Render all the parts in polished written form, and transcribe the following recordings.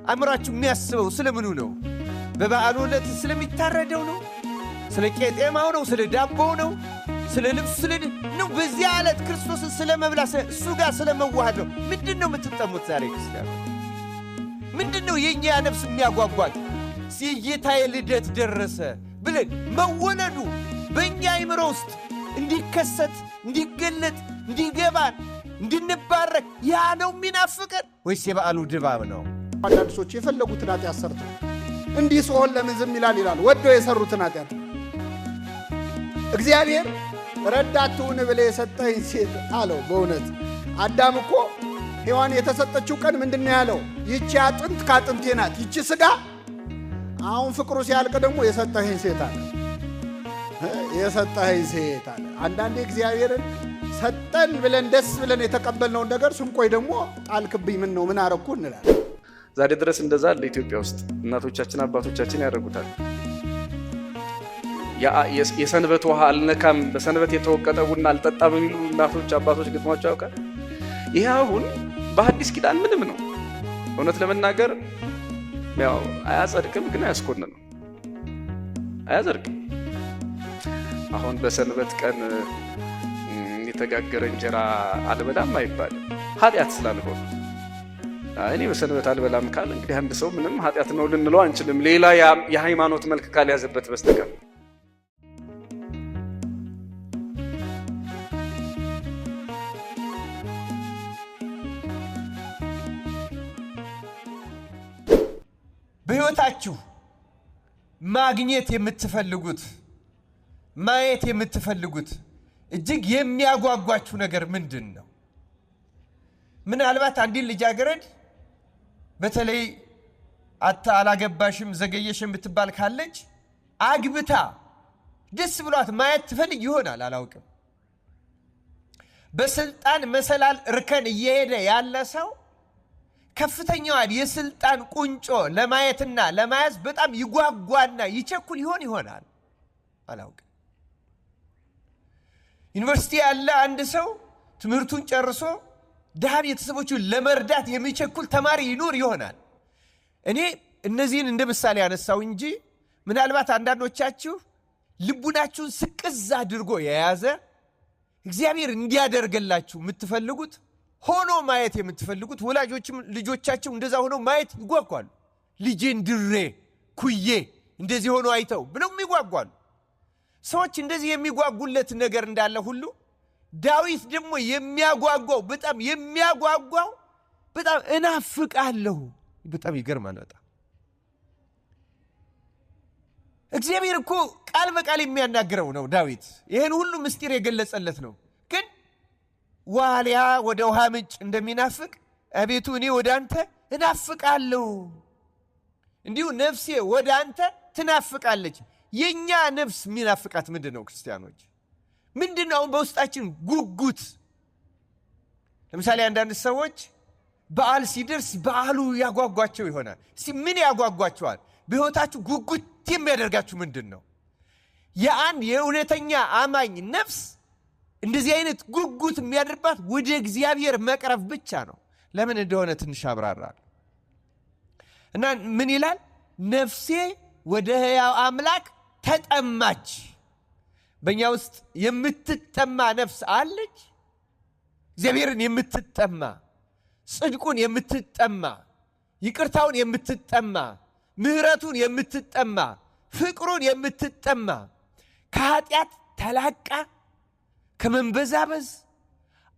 አእምሯችሁ የሚያስበው ስለምኑ ነው? በበዓሉ ዕለት ስለሚታረደው ነው? ስለ ቄጤማው ነው? ስለ ዳቦው ነው? ስለ ልብሱ ስለ ነው? በዚያ ዕለት ክርስቶስን ስለ መብላት እሱ ጋር ስለ መዋሃድ ነው? ምንድን ነው የምትጠሙት ዛሬ ክርስቲያኖች? ምንድን ነው የእኛ ነፍስ የሚያጓጓት? የጌታዬ ልደት ደረሰ ብለን መወለዱ በእኛ አእምሮ ውስጥ እንዲከሰት፣ እንዲገለጥ፣ እንዲገባን፣ እንድንባረክ ያ ነው የሚናፍቀን ወይስ የበዓሉ ድባብ ነው? አንዳንድ ሰዎች የፈለጉትን ኃጢአት ሰርተው እንዲህ ስሆን ለምን ዝም ይላል ይላሉ። ወደው የሰሩትን ኃጢአት እግዚአብሔር ረዳት ትሁን ብለህ የሰጠኸኝ ሴት አለው። በእውነት አዳም እኮ ሔዋን የተሰጠችው ቀን ምንድን ነው ያለው? ይቺ አጥንት ከአጥንቴ ናት፣ ይቺ ስጋ። አሁን ፍቅሩ ሲያልቅ ደግሞ የሰጠኸኝ ሴት አለ፣ የሰጠኸኝ ሴት አለ። አንዳንዴ እግዚአብሔርን ሰጠን ብለን ደስ ብለን የተቀበልነውን ነገር ስንቆይ ደግሞ ጣልክብኝ፣ ምን ነው ምን አረኩ እንላለን። ዛሬ ድረስ እንደዛ አለ። ኢትዮጵያ ውስጥ እናቶቻችን አባቶቻችን ያደርጉታል። የሰንበት ውሃ አልነካም፣ በሰንበት የተወቀጠ ቡና አልጠጣም የሚሉ እናቶች አባቶች ግጥሟቸው ያውቃል። ይሄ አሁን በሐዲስ ኪዳን ምንም ነው። እውነት ለመናገር ያው አያጸድቅም፣ ግን አያስኮንንም፣ አያጸድቅም። አሁን በሰንበት ቀን የተጋገረ እንጀራ አልበላም አይባልም፣ ኃጢአት ስላልሆነ። እኔ በሰንበት አልበላም ካል እንግዲህ አንድ ሰው ምንም ኃጢአት ነው ልንለው አንችልም፣ ሌላ የሃይማኖት መልክ ካልያዘበት በስተቀር። በሕይወታችሁ ማግኘት የምትፈልጉት፣ ማየት የምትፈልጉት፣ እጅግ የሚያጓጓችሁ ነገር ምንድን ነው? ምናልባት አንዲት ልጃገረድ በተለይ አላገባሽም ዘገየሽ የምትባል ካለች አግብታ ደስ ብሏት ማየት ትፈልግ ይሆናል፣ አላውቅም። በስልጣን መሰላል እርከን እየሄደ ያለ ሰው ከፍተኛዋን የስልጣን ቁንጮ ለማየትና ለመያዝ በጣም ይጓጓና ይቸኩል ይሆን ይሆናል፣ አላውቅም። ዩኒቨርሲቲ ያለ አንድ ሰው ትምህርቱን ጨርሶ ድሃ ቤተሰቦቹን ለመርዳት የሚቸኩል ተማሪ ይኖር ይሆናል። እኔ እነዚህን እንደ ምሳሌ ያነሳው እንጂ ምናልባት አንዳንዶቻችሁ ልቡናችሁን ስቅዝ አድርጎ የያዘ እግዚአብሔር እንዲያደርግላችሁ የምትፈልጉት፣ ሆኖ ማየት የምትፈልጉት፣ ወላጆችም ልጆቻቸው እንደዛ ሆነው ማየት ይጓጓሉ። ልጄን ድሬ ኩዬ እንደዚህ ሆኖ አይተው ብለው ይጓጓሉ። ሰዎች እንደዚህ የሚጓጉለት ነገር እንዳለ ሁሉ ዳዊት ደግሞ የሚያጓጓው፣ በጣም የሚያጓጓው፣ በጣም እናፍቃለሁ። በጣም ይገርማል። በጣም እግዚአብሔር እኮ ቃል በቃል የሚያናግረው ነው። ዳዊት ይህን ሁሉ ምስጢር የገለጸለት ነው። ግን ዋልያ ወደ ውሃ ምንጭ እንደሚናፍቅ አቤቱ እኔ ወደ አንተ እናፍቃለሁ፣ እንዲሁ ነፍሴ ወደ አንተ ትናፍቃለች። የእኛ ነፍስ የሚናፍቃት ምንድን ነው? ክርስቲያኖች ምንድን ነው አሁን በውስጣችን ጉጉት? ለምሳሌ አንዳንድ ሰዎች በዓል ሲደርስ በዓሉ ያጓጓቸው ይሆናል። እስቲ ምን ያጓጓቸዋል? በሕይወታችሁ ጉጉት የሚያደርጋችሁ ምንድን ነው? የአንድ የእውነተኛ አማኝ ነፍስ እንደዚህ አይነት ጉጉት የሚያደርባት ወደ እግዚአብሔር መቅረብ ብቻ ነው። ለምን እንደሆነ ትንሽ አብራራል እና ምን ይላል? ነፍሴ ወደ ሕያው አምላክ ተጠማች። በእኛ ውስጥ የምትጠማ ነፍስ አለች። እግዚአብሔርን የምትጠማ፣ ጽድቁን የምትጠማ፣ ይቅርታውን የምትጠማ፣ ምሕረቱን የምትጠማ፣ ፍቅሩን የምትጠማ፣ ከኃጢአት ተላቃ፣ ከመንበዛበዝ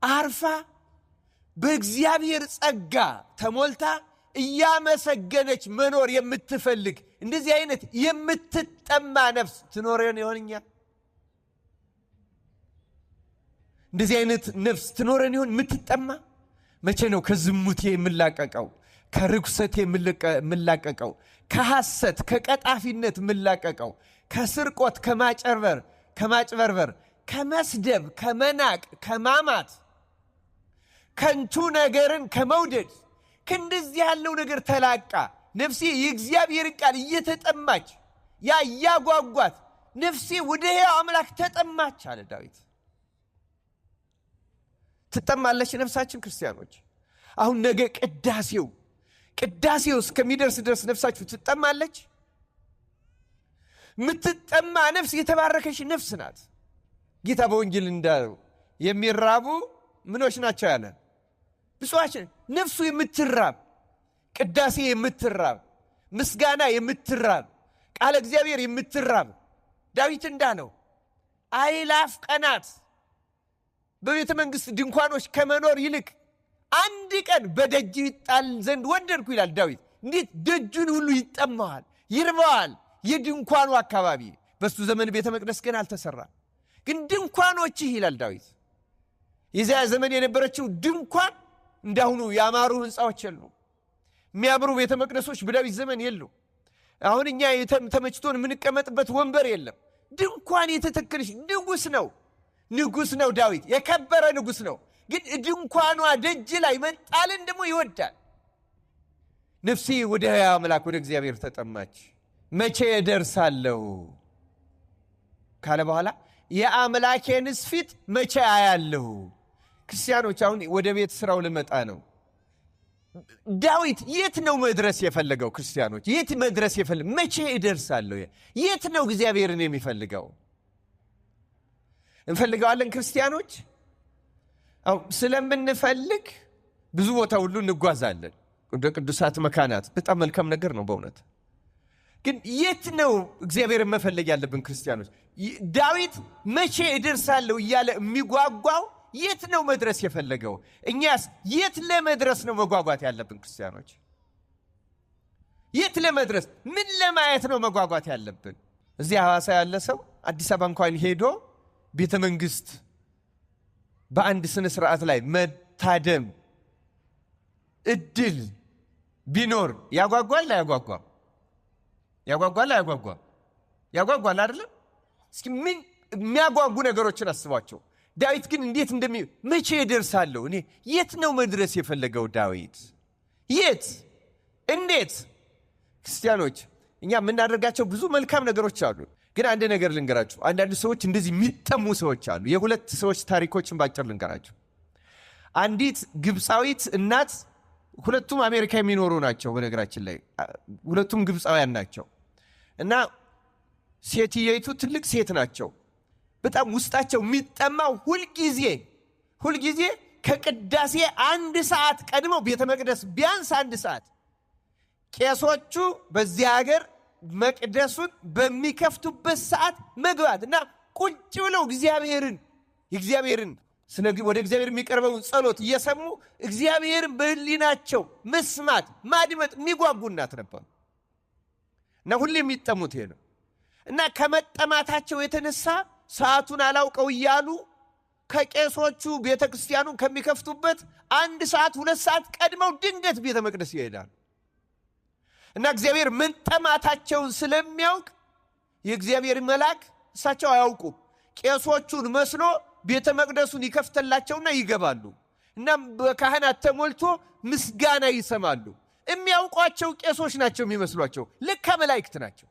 አርፋ፣ በእግዚአብሔር ጸጋ ተሞልታ እያመሰገነች መኖር የምትፈልግ እንደዚህ አይነት የምትጠማ ነፍስ ትኖረን ይሆንኛ? እንደዚህ አይነት ነፍስ ትኖረን ይሆን? የምትጠማ መቼ ነው ከዝሙቴ የምላቀቀው? ከርኩሰቴ የምላቀቀው? ከሐሰት ከቀጣፊነት የምላቀቀው? ከስርቆት፣ ከማጭበርበር፣ ከመስደብ፣ ከመናቅ፣ ከማማት፣ ከንቱ ነገርን ከመውደድ፣ ከእንደዚህ ያለው ነገር ተላቃ ነፍሴ የእግዚአብሔርን ቃል እየተጠማች፣ ያ እያጓጓት ነፍሴ ወደ ሕያው አምላክ ተጠማች አለ ዳዊት። ትጠማለች ነፍሳችን ክርስቲያኖች። አሁን ነገ ቅዳሴው ቅዳሴው እስከሚደርስ ድረስ ነፍሳችሁ ትጠማለች። የምትጠማ ነፍስ የተባረከች ነፍስ ናት። ጌታ በወንጌል እንዳለው የሚራቡ ምኖች ናቸው ያለ ብፁዓን። ነፍሱ የምትራብ፣ ቅዳሴ የምትራብ፣ ምስጋና የምትራብ፣ ቃለ እግዚአብሔር የምትራብ፣ ዳዊት እንዳለው አይላፍ ቀናት በቤተ መንግሥት ድንኳኖች ከመኖር ይልቅ አንድ ቀን በደጅ ይጣል ዘንድ ወደድኩ ይላል ዳዊት። እንዴት ደጁን ሁሉ ይጠማዋል፣ ይርበዋል። የድንኳኑ አካባቢ በሱ ዘመን ቤተ መቅደስ ገና አልተሰራ፣ ግን ድንኳኖችህ ይላል ዳዊት። የዚያ ዘመን የነበረችው ድንኳን እንዳሁኑ ያማሩ ሕንፃዎች የሉ፣ የሚያምሩ ቤተ መቅደሶች በዳዊት ዘመን የሉ። አሁን እኛ ተመችቶን የምንቀመጥበት ወንበር የለም። ድንኳን የተተከለች ንጉሥ ነው፣ ንጉሥ ነው ዳዊት፣ የከበረ ንጉሥ ነው። ግን ድንኳኗ ደጅ ላይ መጣልን ደግሞ ይወዳል። ነፍሴ ወደ ሕያው አምላክ ወደ እግዚአብሔር ተጠማች፣ መቼ እደርሳለሁ ካለ በኋላ የአምላኬንስ ፊት መቼ አያለሁ? ክርስቲያኖች አሁን ወደ ቤት ስራው ልመጣ ነው። ዳዊት የት ነው መድረስ የፈለገው? ክርስቲያኖች የት መድረስ የፈለገው? መቼ እደርሳለሁ? የት ነው እግዚአብሔርን የሚፈልገው? እንፈልገዋለን ክርስቲያኖች። ስለምንፈልግ ብዙ ቦታ ሁሉ እንጓዛለን፣ ወደ ቅዱሳት መካናት። በጣም መልካም ነገር ነው በእውነት። ግን የት ነው እግዚአብሔርን መፈለግ ያለብን ክርስቲያኖች? ዳዊት መቼ እደርሳለሁ እያለ የሚጓጓው የት ነው መድረስ የፈለገው? እኛስ የት ለመድረስ ነው መጓጓት ያለብን ክርስቲያኖች? የት ለመድረስ፣ ምን ለማየት ነው መጓጓት ያለብን? እዚህ ሐዋሳ ያለ ሰው አዲስ አበባ እንኳን ሄዶ ቤተ መንግስት በአንድ ስነ ስርዓት ላይ መታደም እድል ቢኖር ያጓጓል አያጓጓም? ያጓጓል አያጓጓም? ያጓጓል አይደለም? እስኪ ምን የሚያጓጉ ነገሮችን አስቧቸው። ዳዊት ግን እንዴት መቼ እደርሳለሁ? እኔ የት ነው መድረስ የፈለገው ዳዊት? የት? እንዴት? ክርስቲያኖች እኛ የምናደርጋቸው ብዙ መልካም ነገሮች አሉ። ግን አንድ ነገር ልንገራችሁ። አንዳንድ ሰዎች እንደዚህ የሚጠሙ ሰዎች አሉ። የሁለት ሰዎች ታሪኮችን ባጭር ልንገራችሁ። አንዲት ግብፃዊት እናት፣ ሁለቱም አሜሪካ የሚኖሩ ናቸው። በነገራችን ላይ ሁለቱም ግብፃውያን ናቸው። እና ሴትየይቱ ትልቅ ሴት ናቸው። በጣም ውስጣቸው የሚጠማው ሁልጊዜ ከቅዳሴ አንድ ሰዓት ቀድመው ቤተ መቅደስ ቢያንስ አንድ ሰዓት ቄሶቹ በዚህ ሀገር መቅደሱን በሚከፍቱበት ሰዓት መግባት እና ቁጭ ብለው እግዚአብሔርን ወደ እግዚአብሔር የሚቀርበውን ጸሎት እየሰሙ እግዚአብሔርን በሕሊናቸው መስማት ማድመጥ የሚጓጉ እናት ነበሩ። እና ሁሌ የሚጠሙት ይሄ ነው። እና ከመጠማታቸው የተነሳ ሰዓቱን አላውቀው እያሉ ከቄሶቹ ቤተክርስቲያኑን ከሚከፍቱበት 1 ሰዓት 2 ሰዓት ቀድመው ድንገት ቤተ መቅደስ ይሄዳሉ። እና እግዚአብሔር መጠማታቸውን ስለሚያውቅ የእግዚአብሔር መልአክ እሳቸው አያውቁም፣ ቄሶቹን መስሎ ቤተ መቅደሱን ይከፍተላቸውና ይገባሉ። እናም በካህናት ተሞልቶ ምስጋና ይሰማሉ። የሚያውቋቸው ቄሶች ናቸው የሚመስሏቸው፣ ልክ መላእክት ናቸው።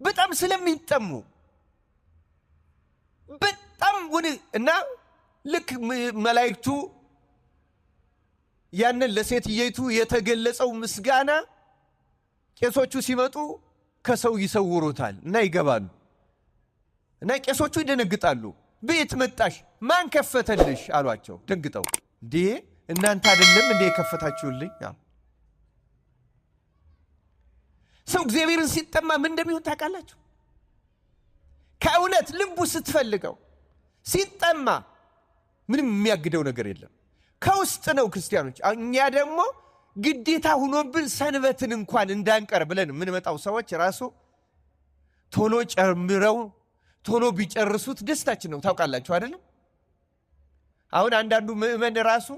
በጣም ስለሚጠሙ በጣም እና ልክ መላእክቱ ያንን ለሴትየይቱ የተገለጸው ምስጋና ቄሶቹ ሲመጡ ከሰው ይሰውሩታል እና ይገባሉ። እና ቄሶቹ ይደነግጣሉ። ቤት መጣሽ፣ ማን ከፈተልሽ አሏቸው። ደንግጠው እንዴ እናንተ አይደለም እንዴ የከፈታችሁልኝ? ሰው እግዚአብሔርን ሲጠማ ምን እንደሚሆን ታውቃላችሁ? ከእውነት ልቡ ስትፈልገው ሲጠማ ምንም የሚያግደው ነገር የለም። ከውስጥ ነው ክርስቲያኖች። እኛ ደግሞ ግዴታ ሆኖብን ሰንበትን እንኳን እንዳንቀር ብለን የምንመጣው ሰዎች ራሱ ቶሎ ጨምረው ቶሎ ቢጨርሱት ደስታችን ነው። ታውቃላችሁ አይደለም? አሁን አንዳንዱ ምእመን ራሱ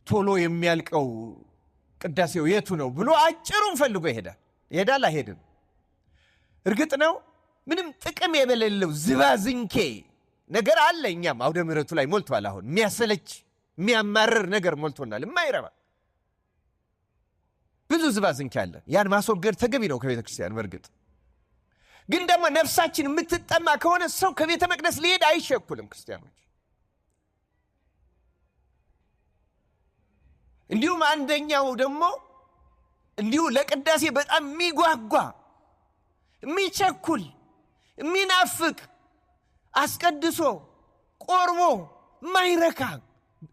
ቶሎ የሚያልቀው ቅዳሴው የቱ ነው ብሎ አጭሩን ፈልጎ ይሄዳል። ይሄዳል አይሄድም? እርግጥ ነው ምንም ጥቅም የሌለው ዝባዝንኬ ነገር አለ። እኛም አውደ ምሕረቱ ላይ ሞልቷል። አሁን የሚያሰለች የሚያማርር ነገር ሞልቶናል። የማይረባ ብዙ ዝባዝንኬ አለ። ያን ማስወገድ ተገቢ ነው ከቤተ ክርስቲያን። በእርግጥ ግን ደግሞ ነፍሳችን የምትጠማ ከሆነ ሰው ከቤተ መቅደስ ሊሄድ አይሸኩልም። ክርስቲያኖች እንዲሁም አንደኛው ደግሞ እንዲሁ ለቅዳሴ በጣም የሚጓጓ፣ የሚቸኩል፣ የሚናፍቅ፣ አስቀድሶ ቆርቦ ማይረካ፣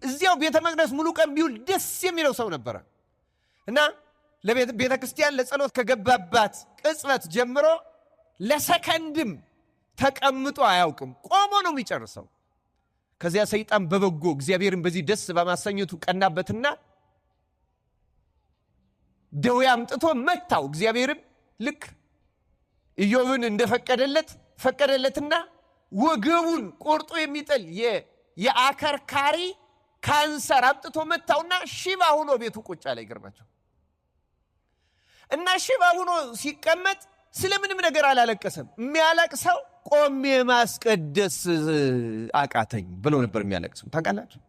እዚያው ቤተ መቅደስ ሙሉ ቀን ቢውል ደስ የሚለው ሰው ነበረ። እና ለቤተ ክርስቲያን ለጸሎት ከገባባት ቅጽበት ጀምሮ ለሰከንድም ተቀምጦ አያውቅም። ቆሞ ነው የሚጨርሰው። ከዚያ ሰይጣን በበጎ እግዚአብሔርን በዚህ ደስ በማሰኘቱ ቀናበትና ደዌ አምጥቶ መታው። እግዚአብሔርም ልክ ኢዮብን እንደፈቀደለት ፈቀደለትና ወገቡን ቆርጦ የሚጥል የአከርካሪ ካንሰር አምጥቶ መታውና ሽባ ሆኖ ቤቱ ቁጭ አለ። ይገርማቸው። እና ሽባ ሆኖ ሲቀመጥ ስለምንም ነገር አላለቀሰም። የሚያለቅሰው ቆሜ ማስቀደስ አቃተኝ ብሎ ነበር የሚያለቅሰው። ታውቃላችሁ፣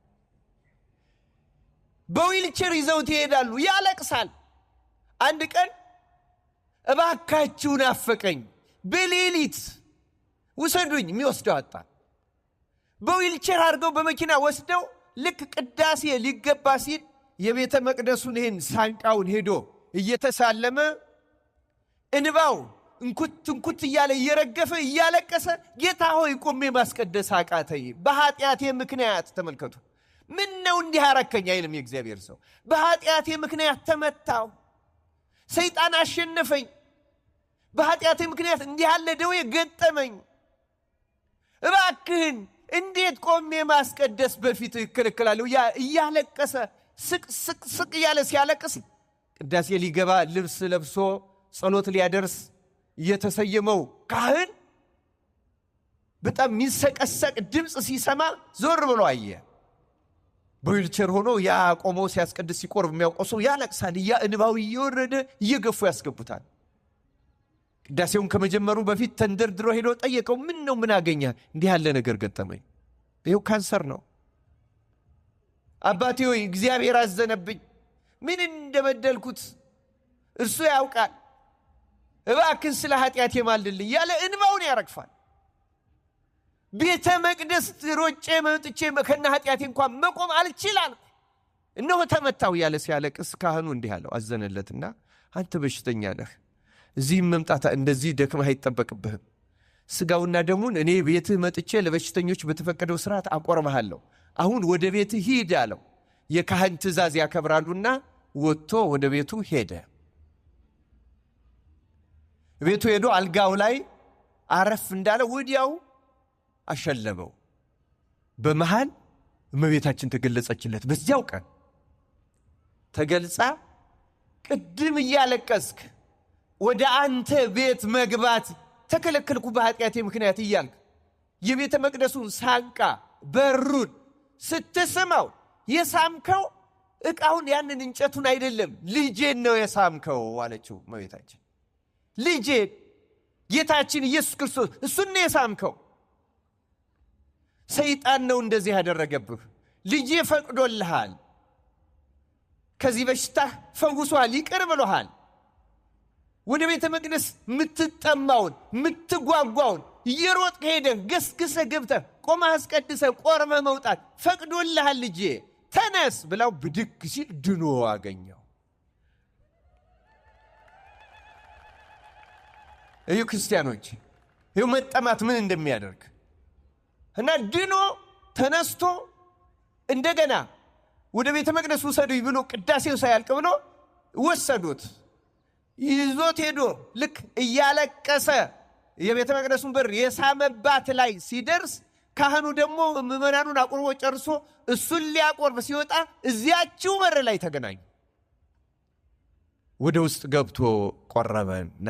በዊልቸር ይዘውት ይሄዳሉ፣ ያለቅሳል። አንድ ቀን እባካችሁ ናፈቀኝ፣ በሌሊት ውሰዱኝ፣ የሚወስደው አጣ። በዊልቸር አድርገው በመኪና ወስደው ልክ ቅዳሴ ሊገባ ሲል የቤተ መቅደሱን ይህን ሳንቃውን ሄዶ እየተሳለመ እንባው እንኩት እንኩት እያለ እየረገፈ እያለቀሰ ጌታ ሆይ ቆሜ ማስቀደስ አቃተኝ በኃጢአቴ ምክንያት። ተመልከቱ፣ ምን ነው እንዲህ አረከኝ አይልም የእግዚአብሔር ሰው። በኃጢአቴ ምክንያት ተመታው፣ ሰይጣን አሸነፈኝ፣ በኃጢአቴ ምክንያት እንዲህ ያለ ደዌ ገጠመኝ፣ እባክህን እንዴት ቆሜ ማስቀደስ በፊት እከለከላለሁ? እያለቀሰ ስቅ ስቅ ስቅ እያለ ሲያለቅስ ቅዳሴ ሊገባ ልብስ ለብሶ ጸሎት ሊያደርስ የተሰየመው ካህን በጣም የሚንሰቀሰቅ ድምፅ ሲሰማ ዞር ብሎ አየ። በዊልቸር ሆኖ ያ ቆሞ ሲያስቀድስ ሲቆርብ የሚያውቀው ሰው ያለቅሳል። እንባው እየወረደ እየገፉ ያስገቡታል። ቅዳሴውን ከመጀመሩ በፊት ተንደርድሮ ሄዶ ጠየቀው። ምን ነው ምን አገኘ? እንዲህ ያለ ነገር ገጠመኝ። ይኸው ካንሰር ነው። አባቴ ሆይ እግዚአብሔር አዘነብኝ። ምን እንደበደልኩት እርሱ ያውቃል። እባክህን ስለ ኃጢአቴ ማልድልኝ ያለ እንባውን ያረግፋል። ቤተ መቅደስ ሮጬ መጥቼ ከነ ኃጢአቴ እንኳን መቆም አልችል አልኩ። እነሆ ተመታው ያለ ሲያለቅስ ካህኑ እንዲህ አለው፣ አዘነለትና አንተ በሽተኛ ነህ፣ እዚህም መምጣት እንደዚህ ደክመህ አይጠበቅብህም። ስጋውና ደሙን እኔ ቤትህ መጥቼ ለበሽተኞች በተፈቀደው ስርዓት አቆርብሃለሁ። አሁን ወደ ቤትህ ሂድ አለው። የካህን ትእዛዝ ያከብራሉና ወጥቶ ወደ ቤቱ ሄደ። ቤቱ ሄዶ አልጋው ላይ አረፍ እንዳለ ወዲያው አሸለበው። በመሃል እመቤታችን ተገለጸችለት። በዚያው ቀን ተገልጻ ቅድም እያለቀስክ ወደ አንተ ቤት መግባት ተከለከልኩ በኃጢአቴ ምክንያት እያልክ የቤተ መቅደሱን ሳንቃ በሩን ስትስመው የሳምከው ዕቃውን ያንን እንጨቱን አይደለም ልጄን ነው የሳምከው አለችው እመቤታችን። ልጄን ጌታችን ኢየሱስ ክርስቶስ እሱን ነው የሳምከው። ሰይጣን ነው እንደዚህ ያደረገብህ። ልጄ ፈቅዶልሃል፣ ከዚህ በሽታ ፈውሷል፣ ይቅር ብሎሃል። ወደ ቤተ መቅደስ የምትጠማውን የምትጓጓውን እየሮጥክ ሄደህ ገስግሰህ ገብተህ ቆመህ አስቀድሰህ ቆርበህ መውጣት ፈቅዶልሃል ልጄ ተነስ ብላው ብድግ ሲል ድኖ አገኘው። እዩ ክርስቲያኖች፣ ይኸው መጠማት ምን እንደሚያደርግ እና ድኖ ተነስቶ እንደገና ወደ ቤተ መቅደስ ውሰዱኝ ብሎ ቅዳሴው ሳያልቅ ብሎ ወሰዱት። ይዞት ሄዶ ልክ እያለቀሰ የቤተ መቅደሱን በር የሳመባት ላይ ሲደርስ ካህኑ ደግሞ ምዕመናኑን አቁርቦ ጨርሶ እሱን ሊያቆርብ ሲወጣ እዚያችው በር ላይ ተገናኙ። ወደ ውስጥ ገብቶ ቆረበና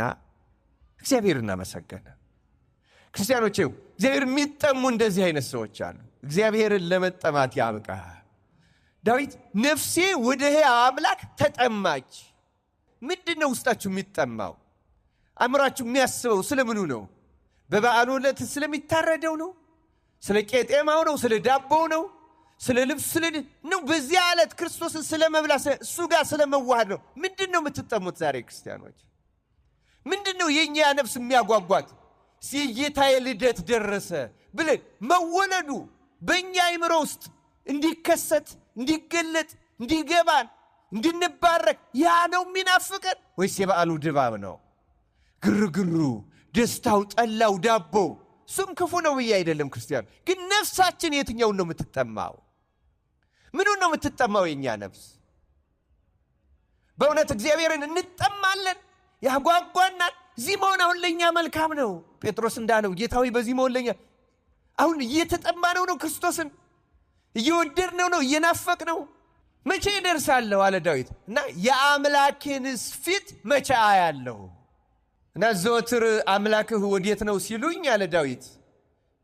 እግዚአብሔርን አመሰገነ። ክርስቲያኖች እግዚአብሔር የሚጠሙ እንደዚህ አይነት ሰዎች አሉ። እግዚአብሔርን ለመጠማት ያብቃ። ዳዊት ነፍሴ ወደ ሕያው አምላክ ተጠማች። ምንድነው ውስጣችሁ የሚጠማው? አእምሯችሁ የሚያስበው ስለምኑ ነው? በበዓሉ ዕለት ስለሚታረደው ነው? ስለ ቄጤማው ነው? ስለ ዳቦው ነው? ስለ ልብስ ስለ ነው? በዚያ ዕለት ክርስቶስን ስለመብላት እሱ ጋር ስለመዋሃድ ነው? ምንድነው የምትጠሙት ዛሬ ክርስቲያኖች? ምንድነው የኛ ነፍስ የሚያጓጓት? የጌታዬ ልደት ደረሰ ብለን መወለዱ በእኛ አእምሮ ውስጥ እንዲከሰት እንዲገለጥ እንዲገባን እንድንባረክ ያ ነው የሚናፍቀን ወይስ የበዓሉ ድባብ ነው? ግርግሩ፣ ደስታው፣ ጠላው፣ ዳቦ እሱም ክፉ ነው ብዬ አይደለም ክርስቲያን። ግን ነፍሳችን የትኛውን ነው የምትጠማው? ምኑን ነው የምትጠማው የእኛ ነፍስ? በእውነት እግዚአብሔርን እንጠማለን፣ ያጓጓናል። እዚህ መሆን አሁን ለእኛ መልካም ነው። ጴጥሮስ እንዳለው ጌታ ሆይ በዚህ መሆን ለእኛ አሁን እየተጠማነው ነው፣ ክርስቶስን እየወደድነው ነው፣ እየናፈቅነው። መቼ እደርሳለሁ አለ ዳዊት እና የአምላኬንስ ፊት መቼ አያለሁ? እና ዘወትር አምላክህ ወዴት ነው ሲሉኝ አለ ዳዊት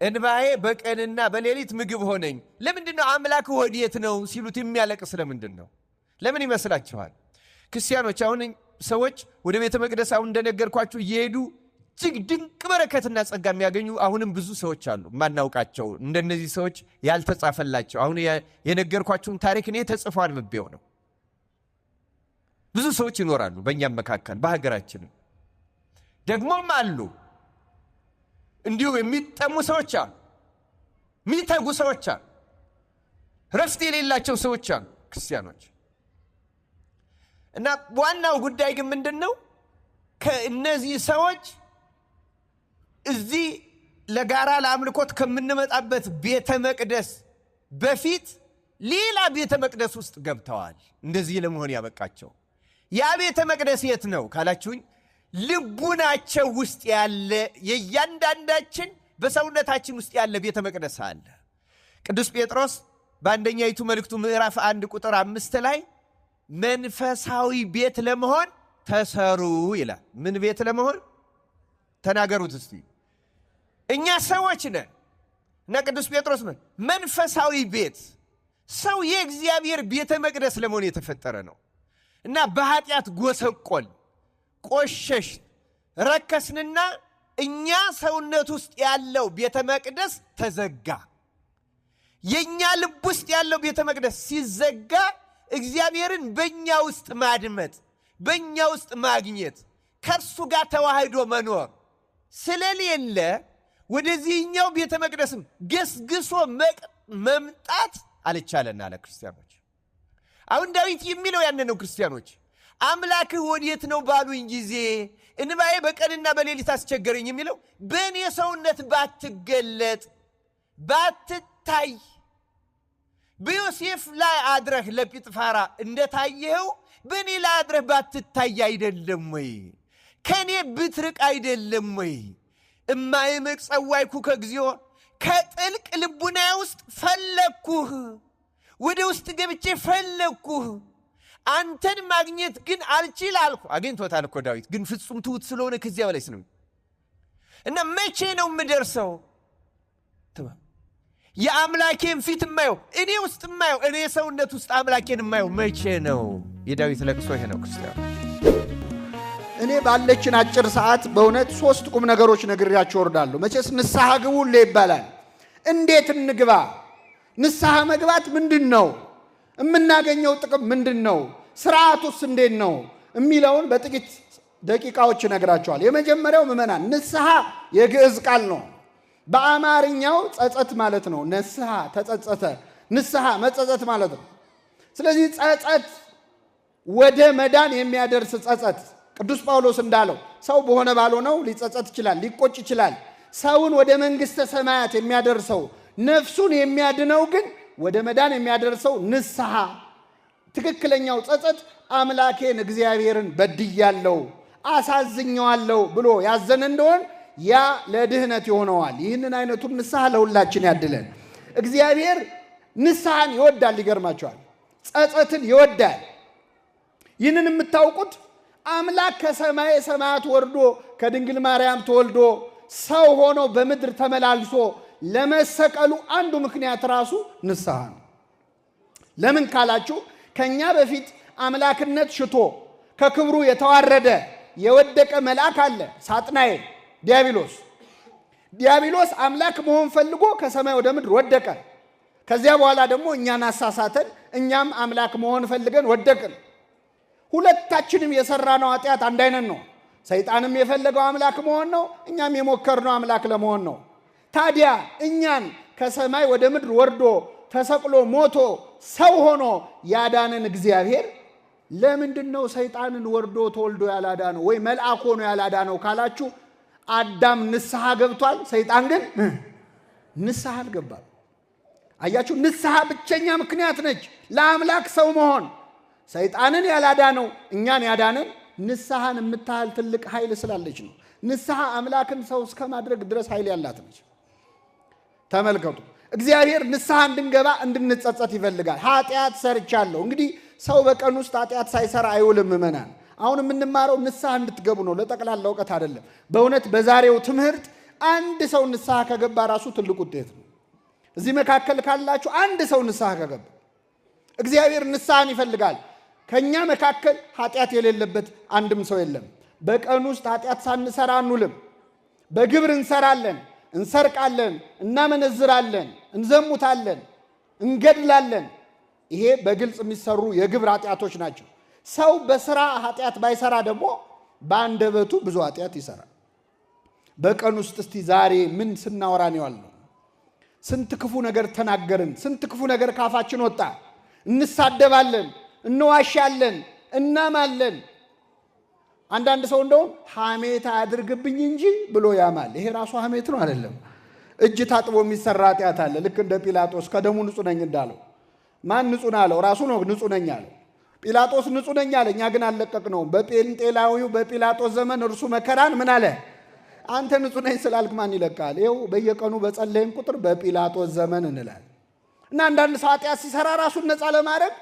እንባዬ በቀንና በሌሊት ምግብ ሆነኝ። ለምንድን ነው አምላክህ ወዴት ነው ሲሉት የሚያለቅስ? ለምንድን ነው? ለምን ይመስላችኋል? ክርስቲያኖች አሁን ሰዎች ወደ ቤተ መቅደስ አሁን እንደነገርኳችሁ እየሄዱ እጅግ ድንቅ በረከትና ጸጋ የሚያገኙ አሁንም ብዙ ሰዎች አሉ፣ ማናውቃቸው እንደነዚህ ሰዎች ያልተጻፈላቸው። አሁን የነገርኳችሁን ታሪክ እኔ ተጽፎ አንብቤው ነው። ብዙ ሰዎች ይኖራሉ በእኛም መካከል በሀገራችንም ደግሞም አሉ። እንዲሁ የሚጠሙ ሰዎች አሉ፣ የሚተጉ ሰዎች አሉ፣ ረፍት የሌላቸው ሰዎች አሉ ክርስቲያኖች። እና ዋናው ጉዳይ ግን ምንድን ነው? ከእነዚህ ሰዎች እዚህ ለጋራ ለአምልኮት ከምንመጣበት ቤተ መቅደስ በፊት ሌላ ቤተ መቅደስ ውስጥ ገብተዋል። እንደዚህ ለመሆን ያበቃቸው ያ ቤተ መቅደስ የት ነው ካላችሁኝ፣ ልቡናቸው ውስጥ ያለ የእያንዳንዳችን በሰውነታችን ውስጥ ያለ ቤተ መቅደስ አለ። ቅዱስ ጴጥሮስ በአንደኛይቱ መልእክቱ ምዕራፍ 1 ቁጥር 5 ላይ መንፈሳዊ ቤት ለመሆን ተሰሩ ይላል። ምን ቤት ለመሆን ተናገሩት እስቲ። እኛ ሰዎች ነን እና ቅዱስ ጴጥሮስ ምን መንፈሳዊ ቤት፣ ሰው የእግዚአብሔር ቤተ መቅደስ ለመሆን የተፈጠረ ነው እና በኃጢአት ጎሰቆል፣ ቆሸሽ፣ ረከስንና እኛ ሰውነት ውስጥ ያለው ቤተ መቅደስ ተዘጋ። የኛ ልብ ውስጥ ያለው ቤተ መቅደስ ሲዘጋ እግዚአብሔርን በእኛ ውስጥ ማድመጥ፣ በእኛ ውስጥ ማግኘት፣ ከእርሱ ጋር ተዋህዶ መኖር ስለሌለ ወደዚህኛው ቤተ መቅደስም ገስግሶ መምጣት አልቻለና አለ ክርስቲያኖች። አሁን ዳዊት የሚለው ያን ነው። ክርስቲያኖች አምላክህ ወዴት ነው ባሉኝ ጊዜ እንባዬ በቀንና በሌሊት አስቸገረኝ የሚለው በእኔ ሰውነት ባትገለጥ ባትታይ፣ በዮሴፍ ላይ አድረህ ለጲጥፋራ እንደታየኸው በእኔ ላይ አድረህ ባትታይ አይደለም ወይ? ከእኔ ብትርቅ አይደለም ወይ? እማይምቅ ጸዋይኩከ እግዚኦ፣ ከጥልቅ ልቡናዬ ውስጥ ፈለግኩህ፣ ወደ ውስጥ ገብቼ ፈለግኩህ፣ አንተን ማግኘት ግን አልችል አልኩ። አግኝቶታል እኮ ዳዊት፣ ግን ፍጹም ትሑት ስለሆነ ከዚያ በላይ ስነ እና መቼ ነው የምደርሰው? የአምላኬን ፊት የማየው እኔ ውስጥ የማየው እኔ ሰውነት ውስጥ አምላኬን የማየው መቼ ነው? የዳዊት ለቅሶ ይሄ ነው። ክርስቲያን እኔ ባለችን አጭር ሰዓት በእውነት 3 ቁም ነገሮች ነግሬያችሁ እወርዳለሁ። መቼስ ንስሐ ግቡ ሁሌ ይባላል። እንዴት እንግባ? ንስሐ መግባት ምንድን ነው? የምናገኘው ጥቅም ምንድን ነው? ስርዓቱስ እንዴት ነው የሚለውን በጥቂት ደቂቃዎች እነግራችኋለሁ። የመጀመሪያው ምዕመናን፣ ንስሐ የግዕዝ ቃል ነው። በአማርኛው ጸጸት ማለት ነው። ንስሐ ተጸጸተ፣ ንስሐ መጸጸት ማለት ነው። ስለዚህ ጸጸት ወደ መዳን የሚያደርስ ጸጸት፣ ቅዱስ ጳውሎስ እንዳለው ሰው በሆነ ባልሆነው ሊጸጸት ይችላል፣ ሊቆጭ ይችላል። ሰውን ወደ መንግሥተ ሰማያት የሚያደርሰው ነፍሱን የሚያድነው ግን ወደ መዳን የሚያደርሰው ንስሐ፣ ትክክለኛው ጸጸት አምላኬን እግዚአብሔርን በድያለሁ፣ አሳዝኘዋለሁ ብሎ ያዘነ እንደሆን ያ ለድህነት ይሆነዋል። ይህንን አይነቱን ንስሐ ለሁላችን ያድለን። እግዚአብሔር ንስሐን ይወዳል። ይገርማቸዋል። ጸጸትን ይወዳል። ይህንን የምታውቁት አምላክ ከሰማየ ሰማያት ወርዶ ከድንግል ማርያም ተወልዶ ሰው ሆኖ በምድር ተመላልሶ ለመሰቀሉ አንዱ ምክንያት ራሱ ንስሐ ነው። ለምን ካላችሁ ከኛ በፊት አምላክነት ሽቶ ከክብሩ የተዋረደ የወደቀ መልአክ አለ፣ ሳጥናኤል ዲያብሎስ። ዲያብሎስ አምላክ መሆን ፈልጎ ከሰማይ ወደ ምድር ወደቀ። ከዚያ በኋላ ደግሞ እኛን አሳሳተን፣ እኛም አምላክ መሆን ፈልገን ወደቅን። ሁለታችንም የሰራነው ኃጢአት አንድ አይነት ነው። ሰይጣንም የፈለገው አምላክ መሆን ነው፣ እኛም የሞከርነው አምላክ ለመሆን ነው። ታዲያ እኛን ከሰማይ ወደ ምድር ወርዶ ተሰቅሎ ሞቶ ሰው ሆኖ ያዳነን እግዚአብሔር ለምንድን ነው ሰይጣንን ወርዶ ተወልዶ ያላዳነው ወይ መልአክ ሆኖ ያላዳነው ካላችሁ፣ አዳም ንስሐ ገብቷል። ሰይጣን ግን ንስሐ አልገባም። አያችሁ፣ ንስሐ ብቸኛ ምክንያት ነች ለአምላክ ሰው መሆን። ሰይጣንን ያላዳነው እኛን ያዳነን ንስሐን የምታህል ትልቅ ኃይል ስላለች ነው። ንስሐ አምላክን ሰው እስከ ማድረግ ድረስ ኃይል ያላት ነች። ተመልከቱ፣ እግዚአብሔር ንስሐ እንድንገባ እንድንጸጸት ይፈልጋል። ኃጢአት ሰርቻለሁ። እንግዲህ ሰው በቀን ውስጥ ኃጢአት ሳይሰራ አይውልም። ምእመናን፣ አሁን የምንማረው ንስሐ እንድትገቡ ነው፣ ለጠቅላላ እውቀት አይደለም። በእውነት በዛሬው ትምህርት አንድ ሰው ንስሐ ከገባ ራሱ ትልቅ ውጤት ነው። እዚህ መካከል ካላችሁ አንድ ሰው ንስሐ ከገባ፣ እግዚአብሔር ንስሐን ይፈልጋል። ከኛ መካከል ኃጢአት የሌለበት አንድም ሰው የለም። በቀን ውስጥ ኃጢአት ሳንሰራ አንውልም። በግብር እንሰራለን፣ እንሰርቃለን፣ እናመነዝራለን፣ እንዘሙታለን፣ እንገድላለን። ይሄ በግልጽ የሚሰሩ የግብር ኃጢአቶች ናቸው። ሰው በስራ ኃጢአት ባይሰራ ደግሞ በአንደበቱ ብዙ ኃጢአት ይሰራል። በቀን ውስጥ እስቲ ዛሬ ምን ስናወራ ነው ያልነው? ስንት ክፉ ነገር ተናገርን? ስንት ክፉ ነገር ካፋችን ወጣ? እንሳደባለን፣ እንዋሻለን፣ እናማለን። አንዳንድ ሰው እንደውም ሐሜት አያድርግብኝ እንጂ ብሎ ያማል። ይሄ ራሱ ሐሜት ነው አይደለም? እጅ ታጥቦ የሚሰራ ኃጢአት አለ። ልክ እንደ ጲላጦስ ከደሙ ንጹሕ ነኝ እንዳለው። ማን ንጹሕ ነው አለው? ራሱ ነው ንጹሕ ነኝ አለው። ጲላጦስ ንጹሕ ነኝ አለ። እኛ ግን አልለቀቅነውም። በጴንጤላዊው በጲላጦስ ዘመን እርሱ መከራን ምን አለ? አንተ ንጹሕ ነኝ ስላልክ ማን ይለቃል? ይኸው በየቀኑ በጸለይን ቁጥር በጲላጦስ ዘመን እንላለን። እና አንዳንድ ሰው ኃጢአት ሲሰራ ራሱን ነፃ ለማድረግ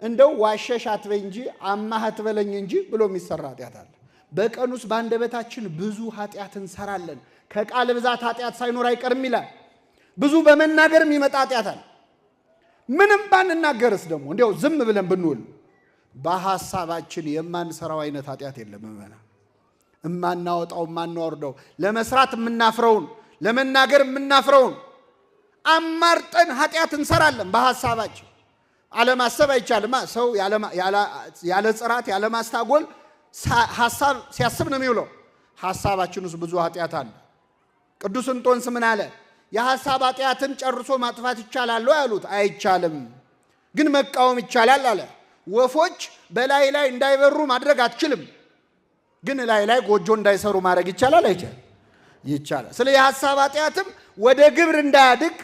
እንደው ዋሸሽ አትበይ እንጂ፣ አማህ አትበለኝ እንጂ ብሎ የሚሰራ ኃጢአት አለ። በቀን ውስጥ በአንደበታችን ብዙ ኃጢአት እንሰራለን። ከቃል ብዛት ኃጢአት ሳይኖር አይቀርም ይላል። ብዙ በመናገር የሚመጣ ኃጢአት አለ። ምንም ባንናገርስ ደግሞ እንዲያው ዝም ብለን ብንውል በሐሳባችን የማንሰራው አይነት ኃጢአት የለም። ምእመናን፣ እማናወጣው የማናወርደው፣ ለመስራት የምናፍረውን፣ ለመናገር የምናፍረውን አማርጠን ኃጢአት እንሰራለን በሐሳባችን። አለማሰብ አይቻልማ። ሰው ያለ ጽራት ያለ ማስታጎል ሐሳብ ሲያስብ ነው የሚውለው። ሐሳባችን ውስጥ ብዙ ኃጢአት አለ። ቅዱስ እንጦንስ ምን አለ? የሐሳብ ኃጢአትን ጨርሶ ማጥፋት ይቻላል ያሉት፣ አይቻልም፣ ግን መቃወም ይቻላል አለ። ወፎች በላይ ላይ እንዳይበሩ ማድረግ አትችልም፣ ግን ላይ ላይ ጎጆ እንዳይሰሩ ማድረግ ይቻላል አይቻልም? ይቻላል። ስለ የሐሳብ ኃጢአትም ወደ ግብር እንዳያድግ፣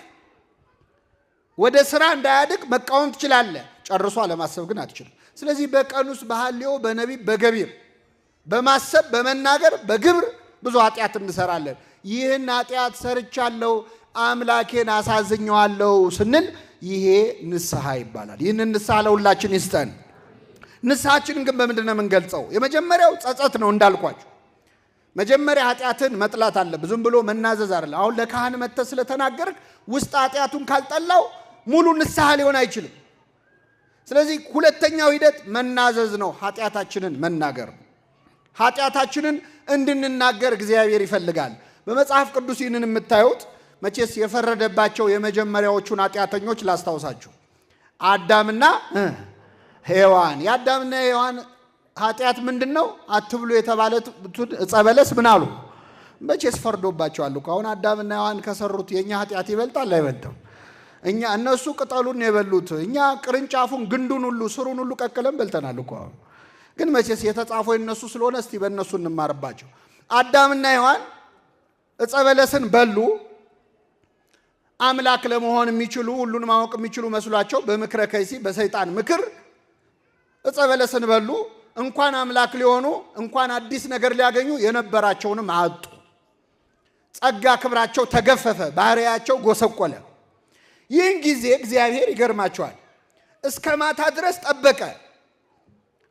ወደ ስራ እንዳያድግ መቃወም ትችላለህ። ጨርሶ አለማሰብ ግን አትችልም። ስለዚህ በቀን ውስጥ በሐልዮ፣ በነቢብ፣ በገቢር፣ በማሰብ፣ በመናገር፣ በግብር ብዙ ኃጢአት እንሰራለን። ይህን ኃጢአት ሰርቻለሁ፣ አምላኬን አሳዝኘዋለሁ ስንል ይሄ ንስሐ ይባላል። ይህንን ንስሐ ለሁላችን ይስጠን። ንስሐችንን ግን በምንድን ነው የምንገልጸው? የመጀመሪያው ጸጸት ነው እንዳልኳችሁ። መጀመሪያ ኃጢአትን መጥላት አለብህ። ዝም ብሎ መናዘዝ አይደለም። አሁን ለካህን መጥተህ ስለተናገርክ ውስጥ ኃጢአቱን ካልጠላው ሙሉ ንስሐ ሊሆን አይችልም። ስለዚህ ሁለተኛው ሂደት መናዘዝ ነው፣ ኃጢአታችንን መናገር። ኃጢአታችንን እንድንናገር እግዚአብሔር ይፈልጋል። በመጽሐፍ ቅዱስ ይህንን የምታዩት መቼስ የፈረደባቸው የመጀመሪያዎቹን ኃጢአተኞች ላስታውሳችሁ። አዳምና ሔዋን። የአዳምና ሔዋን ኃጢአት ምንድን ነው? አትብሉ የተባለትን ዕፀ በለስ ምን አሉ? መቼስ ፈርዶባቸዋል እኮ። አሁን አዳምና ሔዋን ከሰሩት የእኛ ኃጢአት ይበልጣል አይበልጥም? እኛ እነሱ ቅጠሉን የበሉት፣ እኛ ቅርንጫፉን፣ ግንዱን ሁሉ፣ ስሩን ሁሉ ቀቅለን በልተናል እኮ። አሁን ግን መቼስ የተጻፈው የእነሱ ስለሆነ እስቲ በእነሱ እንማርባቸው። አዳምና ሔዋን ዕፀ በለስን በሉ። አምላክ ለመሆን የሚችሉ፣ ሁሉን ማወቅ የሚችሉ መስሏቸው በምክረ ከይሲ፣ በሰይጣን ምክር ዕፀ በለስን በሉ። እንኳን አምላክ ሊሆኑ፣ እንኳን አዲስ ነገር ሊያገኙ የነበራቸውንም አጡ። ጸጋ ክብራቸው ተገፈፈ፣ ባህሪያቸው ጎሰቆለ። ይህን ጊዜ እግዚአብሔር ይገርማቸዋል፣ እስከ ማታ ድረስ ጠበቀ።